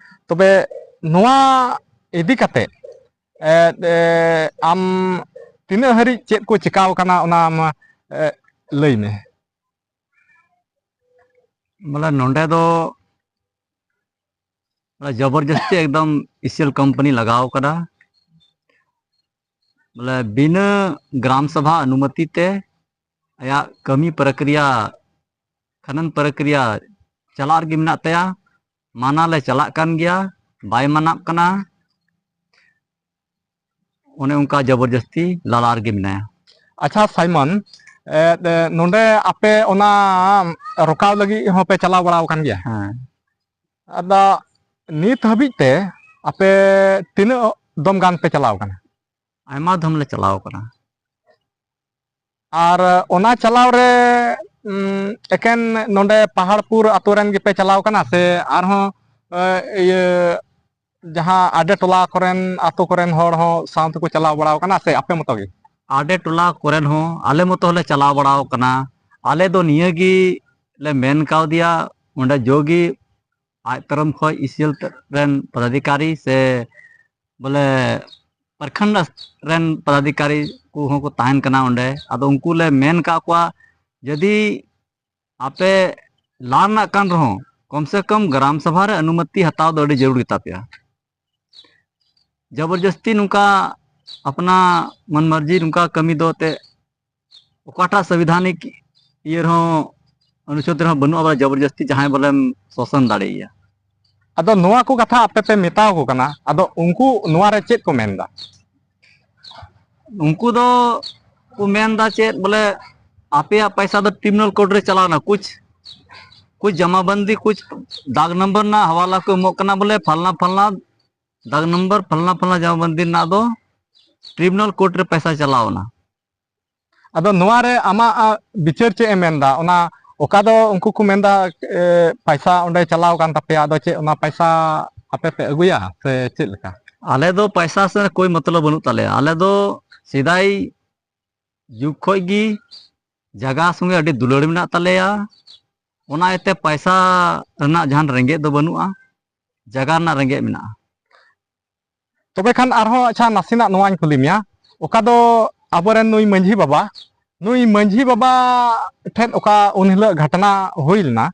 ᱛᱚᱵᱮ ᱱᱚᱣᱟ ᱤᱫᱤ ᱠᱟᱛᱮ, ᱮ, ᱮ, ᱟᱢ ᱛᱤᱱᱟᱹᱜ ᱦᱟᱹᱨᱤᱡ ᱪᱮᱫ ᱠᱚ ᱪᱮᱠᱟᱣ ᱠᱟᱱᱟ ᱚᱱᱟ ᱟᱢ, ᱮ, ᱞᱟᱹᱭ ᱢᱮ᱾ ᱵᱚᱞᱮ ᱱᱚᱰᱮ ᱫᱚ ᱡᱚᱵᱚᱨᱡᱚᱥᱛᱤ ᱮᱠᱫᱚᱢ ᱤᱥᱤᱞ ᱠᱳᱢᱯᱟᱱᱤ ᱞᱟᱜᱟᱣ ᱠᱟᱫᱟ᱾ ᱵᱚᱞᱮ ᱵᱤᱱᱟᱹ ᱜᱨᱟᱢ ᱥᱚᱵᱷᱟ ᱚᱱᱩᱢᱚᱛᱤ ᱛᱮ ᱟᱭᱟᱜ ᱠᱟᱹᱢᱤ ᱯᱨᱚᱠᱨᱤᱭᱟ, ᱠᱷᱟᱱᱚᱱ ᱯᱨᱚᱠᱨᱤᱭᱟ ᱪᱟᱞᱟᱜ ᱨᱮᱜᱮ ᱢᱮᱱᱟᱜ ᱛᱟᱭᱟ᱾ ᱢᱟᱱᱟ ᱞᱮ ᱪᱟᱞᱟᱜ ᱠᱟᱱ ᱜᱮᱭᱟ, ᱵᱟᱭ ᱢᱟᱱᱟᱜ ᱠᱟᱱᱟ᱾ ᱚᱱᱮ ᱚᱱᱠᱟ ᱡᱚᱵᱚᱨᱡᱚᱥᱛᱤ ᱞᱟᱞᱟ ᱨᱮᱜᱮ ᱢᱮᱱᱟᱭᱟ᱾ ᱟᱪᱪᱷᱟ ᱥᱟᱭᱢᱚᱱ, ᱮ, ᱮ, ᱱᱚᱰᱮ ᱟᱯᱮ ᱚᱱᱟ ᱨᱚᱠᱟᱣ ᱞᱟᱹᱜᱤᱫ ᱦᱚᱸᱯᱮ ᱪᱟᱞᱟᱣ ᱵᱟᱲᱟ ᱟᱠᱟᱱ ᱜᱮᱭᱟ? ᱦᱮᱸ᱾ ᱟᱫᱚ ᱱᱤᱛ ᱦᱟᱹᱵᱤᱡ ᱛᱮ ᱟᱯᱮ ᱛᱤᱱᱟᱹᱜ ᱫᱚᱢ ᱜᱟᱱ ᱯᱮ ᱪᱟᱞᱟᱣ ᱟᱠᱟᱱᱟ? ᱟᱭᱢᱟ ᱫᱚᱢ ᱞᱮ ᱪᱟᱞᱟᱣ ᱟᱠᱟᱱᱟ᱾ ᱟᱨ ᱚᱱᱟ ᱪᱟᱞᱟᱣ ᱨᱮ, ᱩᱢ, ᱮᱠᱮᱱ ᱱᱚᱰᱮ ᱯᱟᱦᱟᱲᱯᱩᱨ ᱟᱛᱳ ᱨᱮᱱ ᱜᱮᱯᱮ ᱪᱟᱞᱟᱣ ᱠᱟᱱᱟ ᱥᱮ ᱟᱨᱦᱚᱸ, ᱮ, ᱤᱭᱟᱹ, ᱡᱟᱦᱟᱸ ᱟᱰᱮ ᱴᱚᱞᱟ ᱠᱚᱨᱮᱱ, ᱟᱛᱳ ᱠᱚᱨᱮᱱ ᱦᱚᱲ ᱦᱚᱸ ᱥᱟᱶ ᱛᱮᱠᱚ ᱪᱟᱞᱟᱣ ᱵᱟᱲᱟ ᱟᱠᱟᱱᱟ ᱥᱮ ᱟᱯᱮ ᱢᱚᱛᱚ ᱜᱮ? ᱟᱰᱮ ᱴᱚᱞᱟ ᱠᱚᱨᱮᱱ ᱦᱚᱸ ᱟᱞᱮ ᱢᱚᱛᱚ ᱦᱚᱸᱞᱮ ᱪᱟᱞᱟᱣ ᱵᱟᱲᱟ ᱟᱠᱟᱱᱟ᱾ ᱟᱞᱮ ᱫᱚ ᱱᱤᱭᱟᱹ ᱜᱮ ᱞᱮ ᱢᱮᱱ ᱠᱟᱣᱫᱮᱭᱟ, ᱚᱸᱰᱮ ᱡᱚᱜᱮ ᱟᱡ ᱛᱚᱨᱚᱢ ᱠᱷᱚᱡ ᱤᱥᱤᱞ ᱨᱮᱱ ᱯᱚᱫᱟᱫᱷᱤᱠᱟᱨᱤ ᱥᱮ ᱵᱚᱞᱮ ᱯᱨᱚᱠᱷᱚᱸᱰ ᱨᱮᱱ ᱯᱚᱫᱟᱫᱷᱤᱠᱟᱨᱤ ᱠᱚᱦᱚᱸ ᱠᱚ ᱛᱟᱦᱮᱱ ᱠᱟᱱᱟ ᱚᱸᱰᱮ᱾ ᱟᱫᱚ ᱩᱱᱠᱩ ᱞᱮ ᱢᱮᱱ ᱠᱟᱜ ᱠᱚᱣᱟ, ᱡᱩᱫᱤ ᱟᱯᱮ ᱞᱟ ᱨᱮᱱᱟᱜ ᱠᱟᱱ ᱨᱮᱦᱚᱸ, ᱠᱚᱢ ᱥᱮ ᱠᱚᱢ ᱜᱨᱟᱢ ᱥᱚᱵᱷᱟ ᱨᱮ ᱚᱱᱩᱢᱚᱛᱤ ᱦᱟᱛᱟᱣ ᱫᱚ ᱟᱹᱰᱤ ᱡᱟᱹᱨᱩᱲ ᱜᱮᱛᱟ ᱯᱮᱭᱟ᱾ ᱡᱚᱵᱚᱨᱡᱚᱥᱛᱤ ᱱᱚᱝᱠᱟ ᱟᱯᱱᱟ ᱢᱚᱱ ᱢᱟᱨᱡᱤ ᱱᱚᱝᱠᱟ ᱠᱟᱹᱢᱤ ᱫᱚ ᱮᱱᱛᱮᱫ ᱚᱠᱟᱴᱟᱜ ᱥᱚᱝᱵᱤᱫᱷᱟᱱᱤᱠ ᱤᱭᱟᱹ ᱨᱮᱦᱚᱸ, ᱚᱱᱩᱪᱷᱮᱫ ᱨᱮᱦᱚᱸ ᱵᱟᱹᱱᱩᱜᱼᱟ ᱵᱚᱞᱮ ᱡᱚᱵᱚᱨᱡᱚᱥᱛᱤ ᱡᱟᱦᱟᱸᱭ ᱵᱚᱞᱮᱢ ᱥᱳᱥᱚᱱ ᱫᱟᱲᱮᱭᱟᱭᱟ᱾ ᱟᱫᱚ ᱱᱚᱣᱟ ᱠᱚ ᱠᱟᱛᱷᱟ ᱟᱯᱮ ᱯᱮ ᱢᱮᱛᱟᱣ ᱠᱚ ᱠᱟᱱᱟ, ᱟᱫᱚ ᱩᱱᱠᱩ ᱱᱚᱣᱟ ᱨᱮ ᱪᱮᱫ ᱠᱚ ᱢᱮᱱᱫᱟ? ᱩᱱᱠᱩ ᱫᱚ ᱠᱚ ᱢᱮᱱᱫᱟ ᱪᱮᱫ ᱵᱚᱞᱮ, ᱟᱯᱮᱭᱟᱜ ᱯᱚᱭᱥᱟ ᱫᱚ ᱴᱨᱤᱵᱩᱱᱟᱞ ᱠᱳᱨᱴ ᱨᱮ ᱪᱟᱞᱟᱣᱱᱟ, ᱠᱩᱪ ᱠᱩᱪ ᱡᱟᱢᱟᱵᱟᱱᱫᱤ, ᱠᱩᱪ ᱫᱟᱜᱽ ᱱᱚᱢᱵᱚᱨ ᱨᱮᱱᱟᱜ ᱦᱟᱣᱟᱞᱟ ᱠᱚ ᱮᱢᱚᱜ ᱠᱟᱱᱟ ᱵᱚᱞᱮ ᱯᱷᱟᱞᱱᱟ ᱯᱷᱟᱞᱱᱟ ᱫᱟᱜᱽ ᱱᱚᱢᱵᱚᱨ ᱯᱷᱟᱞᱱᱟ ᱯᱷᱟᱞᱱᱟ ᱡᱟᱢᱟᱵᱟᱱᱫᱤ ᱨᱮᱱᱟᱜ ᱫᱚ ᱴᱨᱤᱵᱩᱱᱟᱞ ᱠᱳᱨᱴ ᱨᱮ ᱯᱚᱭᱥᱟ ᱪᱟᱞᱟᱣᱱᱟ᱾ ᱟᱫᱚ ᱱᱚᱣᱟ ᱨᱮ ᱟᱢᱟᱜ ᱟ, ᱵᱤᱪᱟᱹᱨ ᱪᱮᱫ ᱮ ᱢᱮᱱᱫᱟ? ᱚᱱᱟ ᱚᱠᱟ ᱫᱚ ᱩᱱᱠᱩ ᱠᱚ ᱢᱮᱱᱫᱟ ᱮ, ᱯᱟᱭᱥᱟ ᱚᱸᱰᱮ ᱪᱟᱞᱟᱣ ᱟᱠᱟᱱ ᱛᱟᱯᱮᱭᱟ, ᱟᱫᱚ ᱪᱮᱫ ᱚᱱᱟ ᱯᱟᱭᱥᱟ ᱟᱯᱮ ᱯᱮ ᱟᱹᱜᱩᱭᱟ ᱥᱮ ᱪᱮᱫ ᱞᱮᱠᱟ? ᱟᱞᱮ ᱫᱚ ᱯᱟᱭᱥᱟ ᱥᱮ ᱠᱳᱭ ᱢᱚᱛᱞᱚᱵ ᱵᱟᱹᱱᱩᱜ ᱛᱟᱞᱮᱭᱟ᱾ ᱟᱞᱮ ᱫᱚ ᱥᱮᱫᱟᱭ ᱡᱩᱜᱽ ᱠᱷᱚᱡ ᱜᱮ ᱡᱟᱭᱜᱟ ᱥᱚᱸᱜᱮ ᱟᱹᱰᱤ ᱫᱩᱞᱟᱹᱲ ᱢᱮᱱᱟᱜ ᱛᱟᱞᱮᱭᱟ᱾ ᱚᱱᱟ ᱤᱭᱟᱹᱛᱮ ᱯᱟᱭᱥᱟ ᱨᱮᱱᱟᱜ ᱡᱟᱦᱟᱱ ᱨᱮᱸᱜᱮᱡ ᱫᱚ ᱵᱟᱹᱱᱩᱜᱼᱟ, ᱡᱟᱭᱜᱟ ᱨᱮᱱᱟᱜ ᱨᱮᱸᱜᱮᱡ ᱢᱮᱱᱟᱜᱼᱟ᱾ ᱛᱚᱵᱮ ᱠᱷᱟᱱ ᱟᱨᱦᱚᱸ ᱟᱪᱪᱷᱟ, ᱱᱟᱥᱮᱱᱟᱜ ᱱᱚᱣᱟᱧ ᱠᱩᱞᱤ ᱢᱮᱭᱟ, ᱚᱠᱟ ᱫᱚ ᱟᱵᱚᱨᱮᱱ ᱱᱩᱭ ᱢᱟᱹᱡᱷᱤ ᱵᱟᱵᱟ, ᱱᱩᱭ ᱢᱟᱹᱡᱷᱤ ᱵᱟᱵᱟ ᱴᱷᱮᱱ ᱚᱠᱟ ᱩᱱ ᱦᱤᱞᱳᱜ ᱜᱷᱟᱴᱱᱟ ᱦᱩᱭ ᱞᱮᱱᱟ,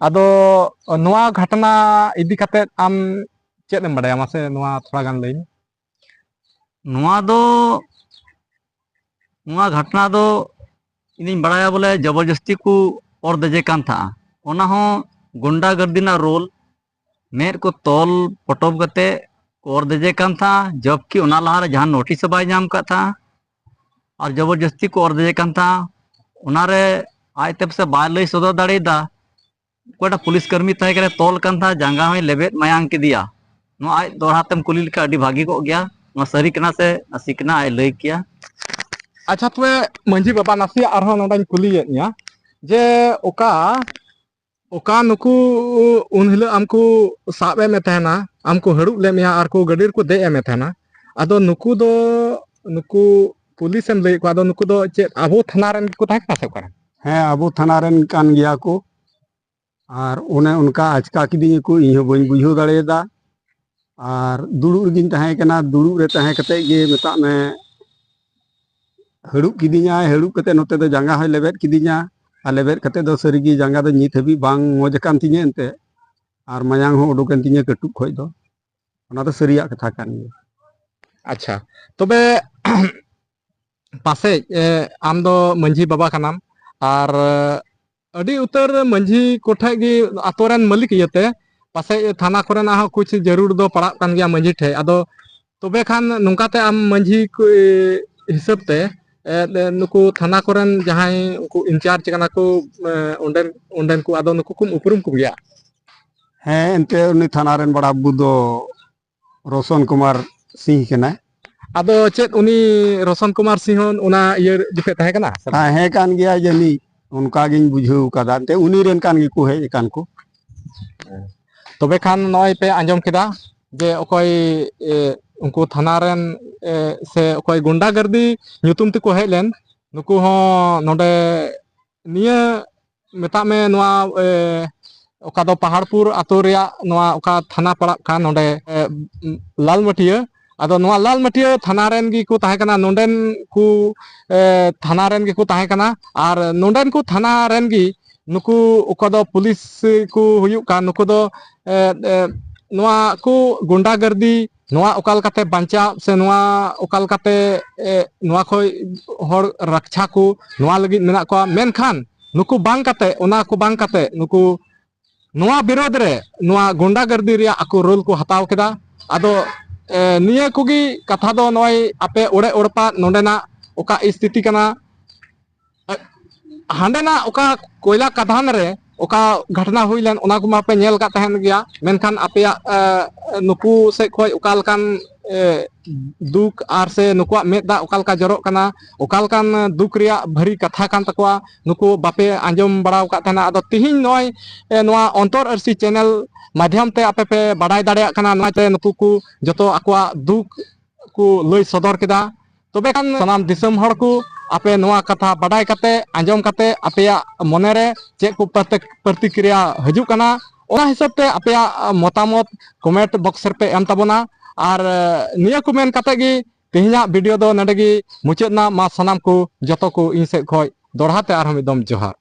ᱟᱫᱚ ᱱᱚᱣᱟ ᱜᱷᱟᱴᱱᱟ ᱤᱫᱤ ᱠᱟᱛᱮᱫ ᱟᱢ ᱪᱮᱫ ᱮᱢ ᱵᱟᱲᱟᱭᱟ? ᱢᱟᱥᱮ ᱱᱚᱣᱟ ᱛᱷᱚᱲᱟ ᱜᱟᱱ ᱞᱟᱹᱭ ᱢᱮ᱾ ᱱᱚᱣᱟ ᱫᱚ ᱱᱚᱣᱟ ᱜᱷᱟᱴᱱᱟ ᱫᱚ ᱤᱧᱤᱧ ᱵᱟᱲᱟᱭᱟ ᱵᱚᱞᱮ ᱡᱚᱵᱚᱨᱡᱚᱥᱛᱤ ᱠᱚ ᱚᱨ ᱫᱮᱡᱮ ᱠᱟᱱ ᱛᱟᱦᱮᱸᱜᱼᱟ᱾ ᱚᱱᱟ ᱦᱚᱸ ᱜᱩᱱᱰᱟ ᱜᱟᱨᱫᱤ ᱨᱮᱱᱟᱜ ᱨᱳᱞ, ᱢᱮᱫ ᱠᱚ ᱛᱚᱞ ᱯᱚᱴᱚᱢ ᱠᱟᱛᱮ ᱠᱚ ᱚᱨ ᱫᱮᱡᱮ ᱠᱟᱱ ᱛᱟᱦᱮᱸᱜᱼᱟ, ᱡᱚᱵᱠᱤ ᱚᱱᱟ ᱞᱟᱦᱟᱨᱮ ᱡᱟᱦᱟᱱ ᱱᱳᱴᱤᱥ ᱦᱚᱸ ᱵᱟᱭ ᱧᱟᱢ ᱟᱠᱟᱫ ᱛᱟᱦᱮᱸᱜᱼᱟ᱾ ᱟᱨ ᱡᱚᱵᱚᱨᱡᱚᱥᱛᱤ ᱠᱚ ᱚᱨ ᱫᱮᱡᱮ ᱠᱟᱱ ᱛᱟᱦᱮᱸᱜᱼᱟ᱾ ᱚᱱᱟᱨᱮ ᱟᱡᱛᱮ ᱯᱟᱥᱮ ᱵᱟᱭ ᱞᱟᱹᱭ ᱥᱚᱫᱚᱨ ᱫᱟᱲᱮᱭᱟᱫᱟ᱾ ᱚᱠᱚᱭᱴᱟᱜ ᱯᱩᱞᱤᱥ ᱠᱟᱹᱨᱢᱤ ᱛᱟᱦᱮᱸ ᱠᱟᱱᱟ, ᱛᱚᱞ ᱠᱟᱱ ᱛᱟᱦᱮᱸᱜᱼᱟ, ᱡᱟᱸᱜᱟ ᱦᱚᱸᱭ ᱞᱮᱵᱮᱫ ᱢᱟᱭᱟᱝ ᱠᱮᱫᱮᱭᱟ᱾ ᱱᱚᱣᱟ ᱟᱡ ᱫᱚᱦᱲᱟ ᱛᱮᱢ ᱠᱩᱞᱤ ᱞᱮᱠᱷᱟᱱ ᱟᱹᱰᱤ ᱵᱷᱟᱹᱜᱤ ᱠᱚᱜ ᱜᱮᱭᱟ᱾ ᱱᱚᱣᱟ ᱥᱟᱹᱨᱤ ᱠᱟᱱᱟ ᱥᱮ ᱱᱟᱥᱮ ᱠᱟᱱᱟ, ᱟᱡ ᱞᱟᱹᱭ ᱠᱮᱭᱟ᱾ ᱟᱪᱪᱷᱟ, ᱛᱚᱵᱮ ᱢᱟᱹᱡᱷᱤ ᱵᱟᱵᱟ, ᱱᱟᱥᱮᱭᱟᱜ ᱟᱨᱦᱚᱸ ᱱᱚᱰᱮᱧ ᱠᱩᱞᱤᱭᱮᱫ ᱢᱮᱭᱟ ᱡᱮ ᱚᱠᱟ ᱚᱠᱟ ᱱᱩᱠᱩ ᱩᱱ ᱦᱤᱞᱳᱜ ᱟᱢ ᱠᱚ ᱥᱟᱵ ᱮᱫ ᱢᱮ ᱛᱟᱦᱮᱱᱟ, ᱟᱢ ᱠᱚ ᱦᱟᱹᱲᱩᱵ ᱞᱮᱫ ᱢᱮᱭᱟ ᱟᱨ ᱠᱚ ᱜᱟᱹᱰᱤ ᱨᱮᱠᱚ ᱫᱮᱡ ᱮᱫ ᱢᱮ ᱛᱟᱦᱮᱱᱟ, ᱟᱫᱚ ᱱᱩᱠᱩ ᱫᱚ, ᱱᱩᱠᱩ ᱯᱩᱞᱤᱥ ᱮᱢ ᱞᱟᱹᱭᱮᱫ ᱠᱚᱣᱟ, ᱟᱫᱚ ᱱᱩᱠᱩ ᱫᱚ ᱪᱮᱫ ᱟᱵᱚ ᱛᱷᱟᱱᱟ ᱨᱮᱱ ᱜᱮᱠᱚ ᱛᱟᱦᱮᱸ ᱠᱟᱱᱟ ᱥᱮ ᱚᱠᱟᱨᱮ? ᱦᱮᱸ, ᱟᱵᱚ ᱛᱷᱟᱱᱟ ᱨᱮᱱ ᱠᱟᱱ ᱜᱮᱭᱟ ᱠᱚ᱾ ᱟᱨ ᱚᱱᱮ ᱚᱱᱠᱟ ᱟᱪᱠᱟ ᱠᱤᱫᱤᱧᱟ ᱠᱚ, ᱤᱧ ᱦᱚᱸ ᱵᱟᱹᱧ ᱵᱩᱡᱷᱟᱹᱣ ᱫᱟᱲᱮᱭᱟᱫᱟ᱾ ᱟᱨ ᱫᱩᱲᱩᱵ ᱨᱮᱜᱤᱧ ᱛᱟᱦᱮᱸ ᱠᱟᱱᱟ, ᱫᱩᱲᱩᱵ ᱨᱮ ᱛᱟᱦᱮᱸ ᱠᱟᱛᱮᱫ ᱜᱮ ᱢᱮᱛᱟᱜ ᱢᱮ ᱦᱟᱹᱲᱩᱵ ᱠᱤᱫᱤᱧᱟᱭ, ᱦᱟᱹᱲᱩᱵ ᱠᱟᱛᱮᱫ ᱱᱚᱛᱮ ᱫᱚ ᱡᱟᱸᱜᱟ ᱦᱚᱸᱭ ᱞᱮᱵᱮᱫ ᱠᱤᱫᱤᱧᱟ᱾ ᱟᱨ ᱞᱮᱵᱮᱫ ᱠᱟᱛᱮᱫ ᱫᱚ ᱥᱟᱹᱨᱤᱜᱮ ᱡᱟᱸᱜᱟ ᱫᱚ ᱱᱤᱛ ᱦᱟᱹᱵᱤᱡ ᱵᱟᱝ ᱢᱚᱡᱽ ᱟᱠᱟᱱ ᱛᱤᱧᱟᱹ ᱮᱱᱛᱮᱫ᱾ ᱟᱨ ᱢᱟᱭᱟᱝ ᱦᱚᱸ ᱩᱰᱩᱠᱮᱱ ᱛᱤᱧᱟᱹ ᱠᱟᱹᱴᱩᱵ ᱠᱷᱚᱡ ᱫᱚ᱾ ᱚᱱᱟ ᱫᱚ ᱥᱟᱹᱨᱤᱭᱟᱜ ᱠᱟᱛᱷᱟ ᱠᱟᱱ ᱜᱮᱭᱟ᱾ ᱟᱪᱪᱷᱟ, ᱛᱚᱵᱮ ᱯᱟᱥᱮᱡ, ᱮ, ᱟᱢ ᱫᱚ ᱢᱟᱹᱡᱷᱤ ᱵᱟᱵᱟ ᱠᱟᱱᱟᱢ, ᱟᱨ ᱟᱹᱰᱤ ᱩᱛᱟᱹᱨ ᱢᱟᱹᱡᱷᱤ ᱠᱚᱴᱷᱮᱡ ᱜᱮ, ᱟᱛᱳ ᱨᱮᱱ ᱢᱟᱹᱞᱤᱠ ᱤᱭᱟᱹᱛᱮ, ᱯᱟᱥᱮᱡ ᱛᱷᱟᱱᱟ ᱠᱚᱨᱮᱱᱟᱜ ᱦᱚᱸ ᱠᱩᱪ ᱡᱟᱹᱨᱩᱲ ᱫᱚ ᱯᱟᱲᱟᱜ ᱠᱟᱱ ᱜᱮᱭᱟ ᱢᱟᱹᱡᱷᱤ ᱴᱷᱮᱡ᱾ ᱟᱫᱚ ᱛᱚᱵᱮ ᱠᱷᱟᱱ ᱱᱚᱝᱠᱟᱛᱮ ᱟᱢ ᱢᱟᱹᱡᱷᱤ ᱠᱚ, ᱮ, ᱦᱤᱥᱟᱹᱵ ᱛᱮ, ᱮ, ᱮ, ᱱᱩᱠᱩ ᱛᱷᱟᱱᱟ ᱠᱚᱨᱮᱱ ᱡᱟᱦᱟᱸᱭ ᱩᱱᱠᱩ incharge ᱠᱟᱱᱟ ᱠᱚ, ᱮ, ᱚᱸᱰᱮᱱ, ᱚᱸᱰᱮᱱ ᱠᱚ, ᱟᱫᱚ ᱱᱩᱠᱩ ᱠᱚᱢ ᱩᱯᱨᱩᱢ ᱠᱚᱜᱮᱭᱟ? ᱦᱮᱸ, ᱮᱱᱛᱮ ᱩᱱᱤ ᱛᱷᱟᱱᱟ ᱨᱮᱱ ᱵᱟᱲᱟ ᱵᱟᱹᱵᱩ ᱫᱚ ᱨᱳᱥᱚᱱ ᱠᱩᱢᱟᱨ ᱥᱤᱝ ᱠᱟᱱᱟᱭ᱾ ᱟᱫᱚ ᱪᱮᱫ ᱩᱱᱤ ᱨᱳᱥᱚᱱ ᱠᱩᱢᱟᱨ ᱥᱤᱝ ᱦᱚᱸ ᱚᱱᱟ ᱤᱭᱟᱹ ᱡᱚᱠᱷᱮᱡ ᱛᱟᱦᱮᱸ ᱠᱟᱱᱟ ᱥᱮ? ᱛᱟᱦᱮᱸ ᱠᱟᱱ ᱜᱮᱭᱟ ᱡᱟᱹᱱᱤᱡ, ᱚᱱᱠᱟ ᱜᱤᱧ ᱵᱩᱡᱷᱟᱹᱣ ᱠᱟᱫᱟ᱾ ᱮᱱᱛᱮ ᱩᱱᱤ ᱨᱮᱱ ᱠᱟᱱ ᱜᱮᱠᱚ ᱦᱮᱡ ᱟᱠᱟᱱ ᱠᱚ᱾ ᱛᱚᱵᱮ ᱠᱷᱟᱱ ᱱᱚᱜᱼᱚᱭ ᱯᱮ ᱟᱸᱡᱚᱢ ᱠᱮᱫᱟ ᱡᱮ ᱚᱠᱚᱭ, ᱮ, ᱩᱱᱠᱩ ᱛᱷᱟᱱᱟ ᱨᱮᱱ, ᱮ, ᱥᱮ ᱚᱠᱚᱭ ᱜᱩᱱᱰᱟᱜᱟᱨᱫᱤ ᱧᱩᱛᱩᱢ ᱛᱮᱠᱚ ᱦᱮᱡ ᱞᱮᱱ, ᱱᱩᱠᱩ ᱦᱚᱸ ᱱᱚᱰᱮ ᱱᱤᱭᱟᱹ ᱢᱮᱛᱟᱜ ᱢᱮ ᱱᱚᱣᱟ, ᱮ, ᱚᱠᱟ ᱫᱚ ᱯᱟᱦᱟᱲᱯᱩᱨ ᱟᱛᱳ ᱨᱮᱭᱟᱜ ᱱᱚᱣᱟ ᱚᱠᱟ ᱛᱷᱟᱱᱟ ᱯᱟᱲᱟᱜ ᱠᱟᱱ ᱱᱚᱰᱮ, ᱮ, ᱞᱟᱞᱢᱟᱹᱴᱤᱭᱟᱹ, ᱟᱫᱚ ᱱᱚᱣᱟ ᱞᱟᱞᱢᱟᱹᱴᱤᱭᱟᱹ ᱛᱷᱟᱱᱟ ᱨᱮᱱ ᱜᱮᱠᱚ ᱛᱟᱦᱮᱸ ᱠᱟᱱᱟ, ᱱᱚᱰᱮᱱ ᱠᱚ, ᱮ, ᱛᱷᱟᱱᱟ ᱨᱮᱱ ᱜᱮᱠᱚ ᱛᱟᱦᱮᱸ ᱠᱟᱱᱟ᱾ ᱟᱨ ᱱᱚᱰᱮᱱ ᱠᱚ ᱛᱷᱟᱱᱟ ᱨᱮᱱ ᱜᱮ ᱱᱩᱠᱩ ᱚᱠᱟ ᱫᱚ ᱯᱩᱞᱤᱥ ᱠᱚ ᱦᱩᱭᱩᱜ ᱠᱟᱱ, ᱱᱩᱠᱩ ᱫᱚ, ᱮ, ᱮ, ᱱᱚᱣᱟ ᱠᱚ ᱜᱩᱱᱰᱟᱜᱟᱨᱫᱤ, ᱱᱚᱣᱟ ᱚᱠᱟ ᱞᱮᱠᱟᱛᱮ ᱵᱟᱧᱪᱟᱣ ᱥᱮ ᱱᱚᱣᱟ ᱚᱠᱟ ᱞᱮᱠᱟᱛᱮ, ᱮ, ᱱᱚᱣᱟ ᱠᱷᱚᱡ ᱦᱚᱲ ᱨᱟᱠᱪᱷᱟ ᱠᱚ, ᱱᱚᱣᱟ ᱞᱟᱹᱜᱤᱫ ᱢᱮᱱᱟᱜ ᱠᱚᱣᱟ᱾ ᱢᱮᱱᱠᱷᱟᱱ ᱱᱩᱠᱩ ᱵᱟᱝ ᱠᱟᱛᱮ, ᱚᱱᱟ ᱠᱚ ᱵᱟᱝ ᱠᱟᱛᱮ, ᱱᱩᱠᱩ ᱱᱚᱣᱟ ᱵᱤᱨᱳᱫᱷ ᱨᱮ, ᱱᱚᱣᱟ ᱜᱩᱱᱰᱟᱜᱟᱨᱫᱤ ᱨᱮᱭᱟᱜ ᱟᱠᱚ ᱨᱳᱞ ᱠᱚ ᱦᱟᱛᱟᱣ ᱠᱮᱫᱟ᱾ ᱟᱫᱚ, ᱮ, ᱱᱤᱭᱟᱹ ᱠᱚᱜᱮ ᱠᱟᱛᱷᱟ ᱫᱚ ᱱᱚᱜᱼᱚᱭ ᱟᱯᱮ ᱚᱲᱮ ᱚᱲᱯᱟ ᱱᱚᱰᱮᱱᱟᱜ ᱚᱠᱟ ᱥᱛᱷᱤᱛᱤ ᱠᱟᱱᱟ, ᱮ, ᱦᱟᱸᱰᱮᱱᱟᱜ ᱚᱠᱟ ᱠᱚᱭᱞᱟ ᱠᱟᱫᱷᱟᱱ ᱨᱮ ᱚᱠᱟ ᱜᱷᱚᱴᱱᱟ ᱦᱩᱭ ᱞᱮᱱ, ᱚᱱᱟ ᱠᱚᱢᱟ ᱯᱮ ᱧᱮᱞ ᱟᱠᱟᱫ ᱛᱟᱦᱮᱱ ᱜᱮᱭᱟ, ᱢᱮᱱᱠᱷᱟᱱ ᱟᱯᱮᱭᱟᱜ, ᱮ, ᱱᱩᱠᱩ ᱥᱮᱫ ᱠᱷᱚᱱ ᱚᱠᱟ ᱞᱮᱠᱟᱱ, ᱮ, ᱫᱩᱠ ᱟᱨ ᱥᱮ ᱱᱩᱠᱩᱣᱟᱜ ᱢᱮᱫ ᱫᱟᱜ ᱚᱠᱟ ᱞᱮᱠᱟ ᱡᱚᱨᱚᱜ ᱠᱟᱱᱟ, ᱚᱠᱟ ᱞᱮᱠᱟᱱ ᱫᱩᱠ ᱨᱮᱭᱟᱜ ᱵᱷᱟᱹᱨᱤ ᱠᱟᱛᱷᱟ ᱠᱟᱱ ᱛᱟᱠᱚᱣᱟ, ᱱᱩᱠᱩ ᱵᱟᱯᱮ ᱟᱸᱡᱚᱢ ᱵᱟᱲᱟ ᱟᱠᱟᱫ ᱛᱟᱦᱮᱱᱟ᱾ ᱟᱫᱚ ᱛᱤᱦᱤᱧ ᱱᱚᱜᱼᱚᱭ, ᱮ, ᱱᱚᱣᱟ ᱚᱱᱛᱚᱨ ᱟᱹᱨᱥᱤ ᱪᱮᱱᱮᱞ ᱢᱟᱫᱽᱫᱷᱚᱢ ᱛᱮ ᱟᱯᱮ ᱯᱮ ᱵᱟᱰᱟᱭ ᱫᱟᱲᱮᱭᱟᱜ ᱠᱟᱱᱟ, ᱱᱚᱣᱟ ᱛᱮ ᱱᱩᱠᱩ ᱠᱚ ᱡᱚᱛᱚ ᱟᱠᱚᱣᱟᱜ ᱫᱩᱠ ᱠᱚ ᱞᱟᱹᱭ ᱥᱚᱫᱚᱨ ᱠᱮᱫᱟ᱾ ᱛᱚᱵᱮ ᱠᱷᱟᱱ ᱥᱟᱱᱟᱢ ᱫᱤᱥᱚᱢ ᱦᱚᱲ ᱠᱚ ᱟᱯᱮ ᱱᱚᱣᱟ ᱠᱟᱛᱷᱟ ᱵᱟᱰᱟᱭ ᱠᱟᱛᱮ, ᱟᱸᱡᱚᱢ ᱠᱟᱛᱮ ᱟᱯᱮᱭᱟᱜ ᱢᱚᱱᱮ ᱨᱮ ᱪᱮᱫ ᱠᱚ ᱯᱨᱚᱛᱤᱠ-, ᱯᱨᱚᱛᱤᱠᱨᱤᱭᱟ ᱦᱤᱡᱩᱜ ᱠᱟᱱᱟ, ᱚᱱᱟ ᱦᱤᱥᱟᱹᱵ ᱛᱮ ᱟᱯᱮᱭᱟᱜ ᱢᱚᱛᱟᱢᱚᱛ comment box ᱨᱮᱯᱮ ᱮᱢ ᱛᱟᱵᱚᱱᱟ᱾ ᱟᱨ, ᱮ, ᱱᱤᱭᱟᱹ ᱠᱚ ᱢᱮᱱ ᱠᱟᱛᱮ ᱜᱮ ᱛᱮᱦᱮᱧᱟᱜ video ᱫᱚ ᱱᱚᱰᱮ ᱜᱮ ᱢᱩᱪᱟᱹᱫ ᱮᱱᱟ᱾ ᱢᱟ ᱥᱟᱱᱟᱢ ᱠᱚ ᱡᱚᱛᱚ ᱠᱚ ᱤᱧ ᱥᱮᱫ ᱠᱷᱚᱱ ᱫᱚᱲᱦᱟ ᱛᱮ ᱟᱨᱦᱚᱸ ᱢᱤᱫ ᱫᱚᱢ ᱡᱚᱦᱟᱨ᱾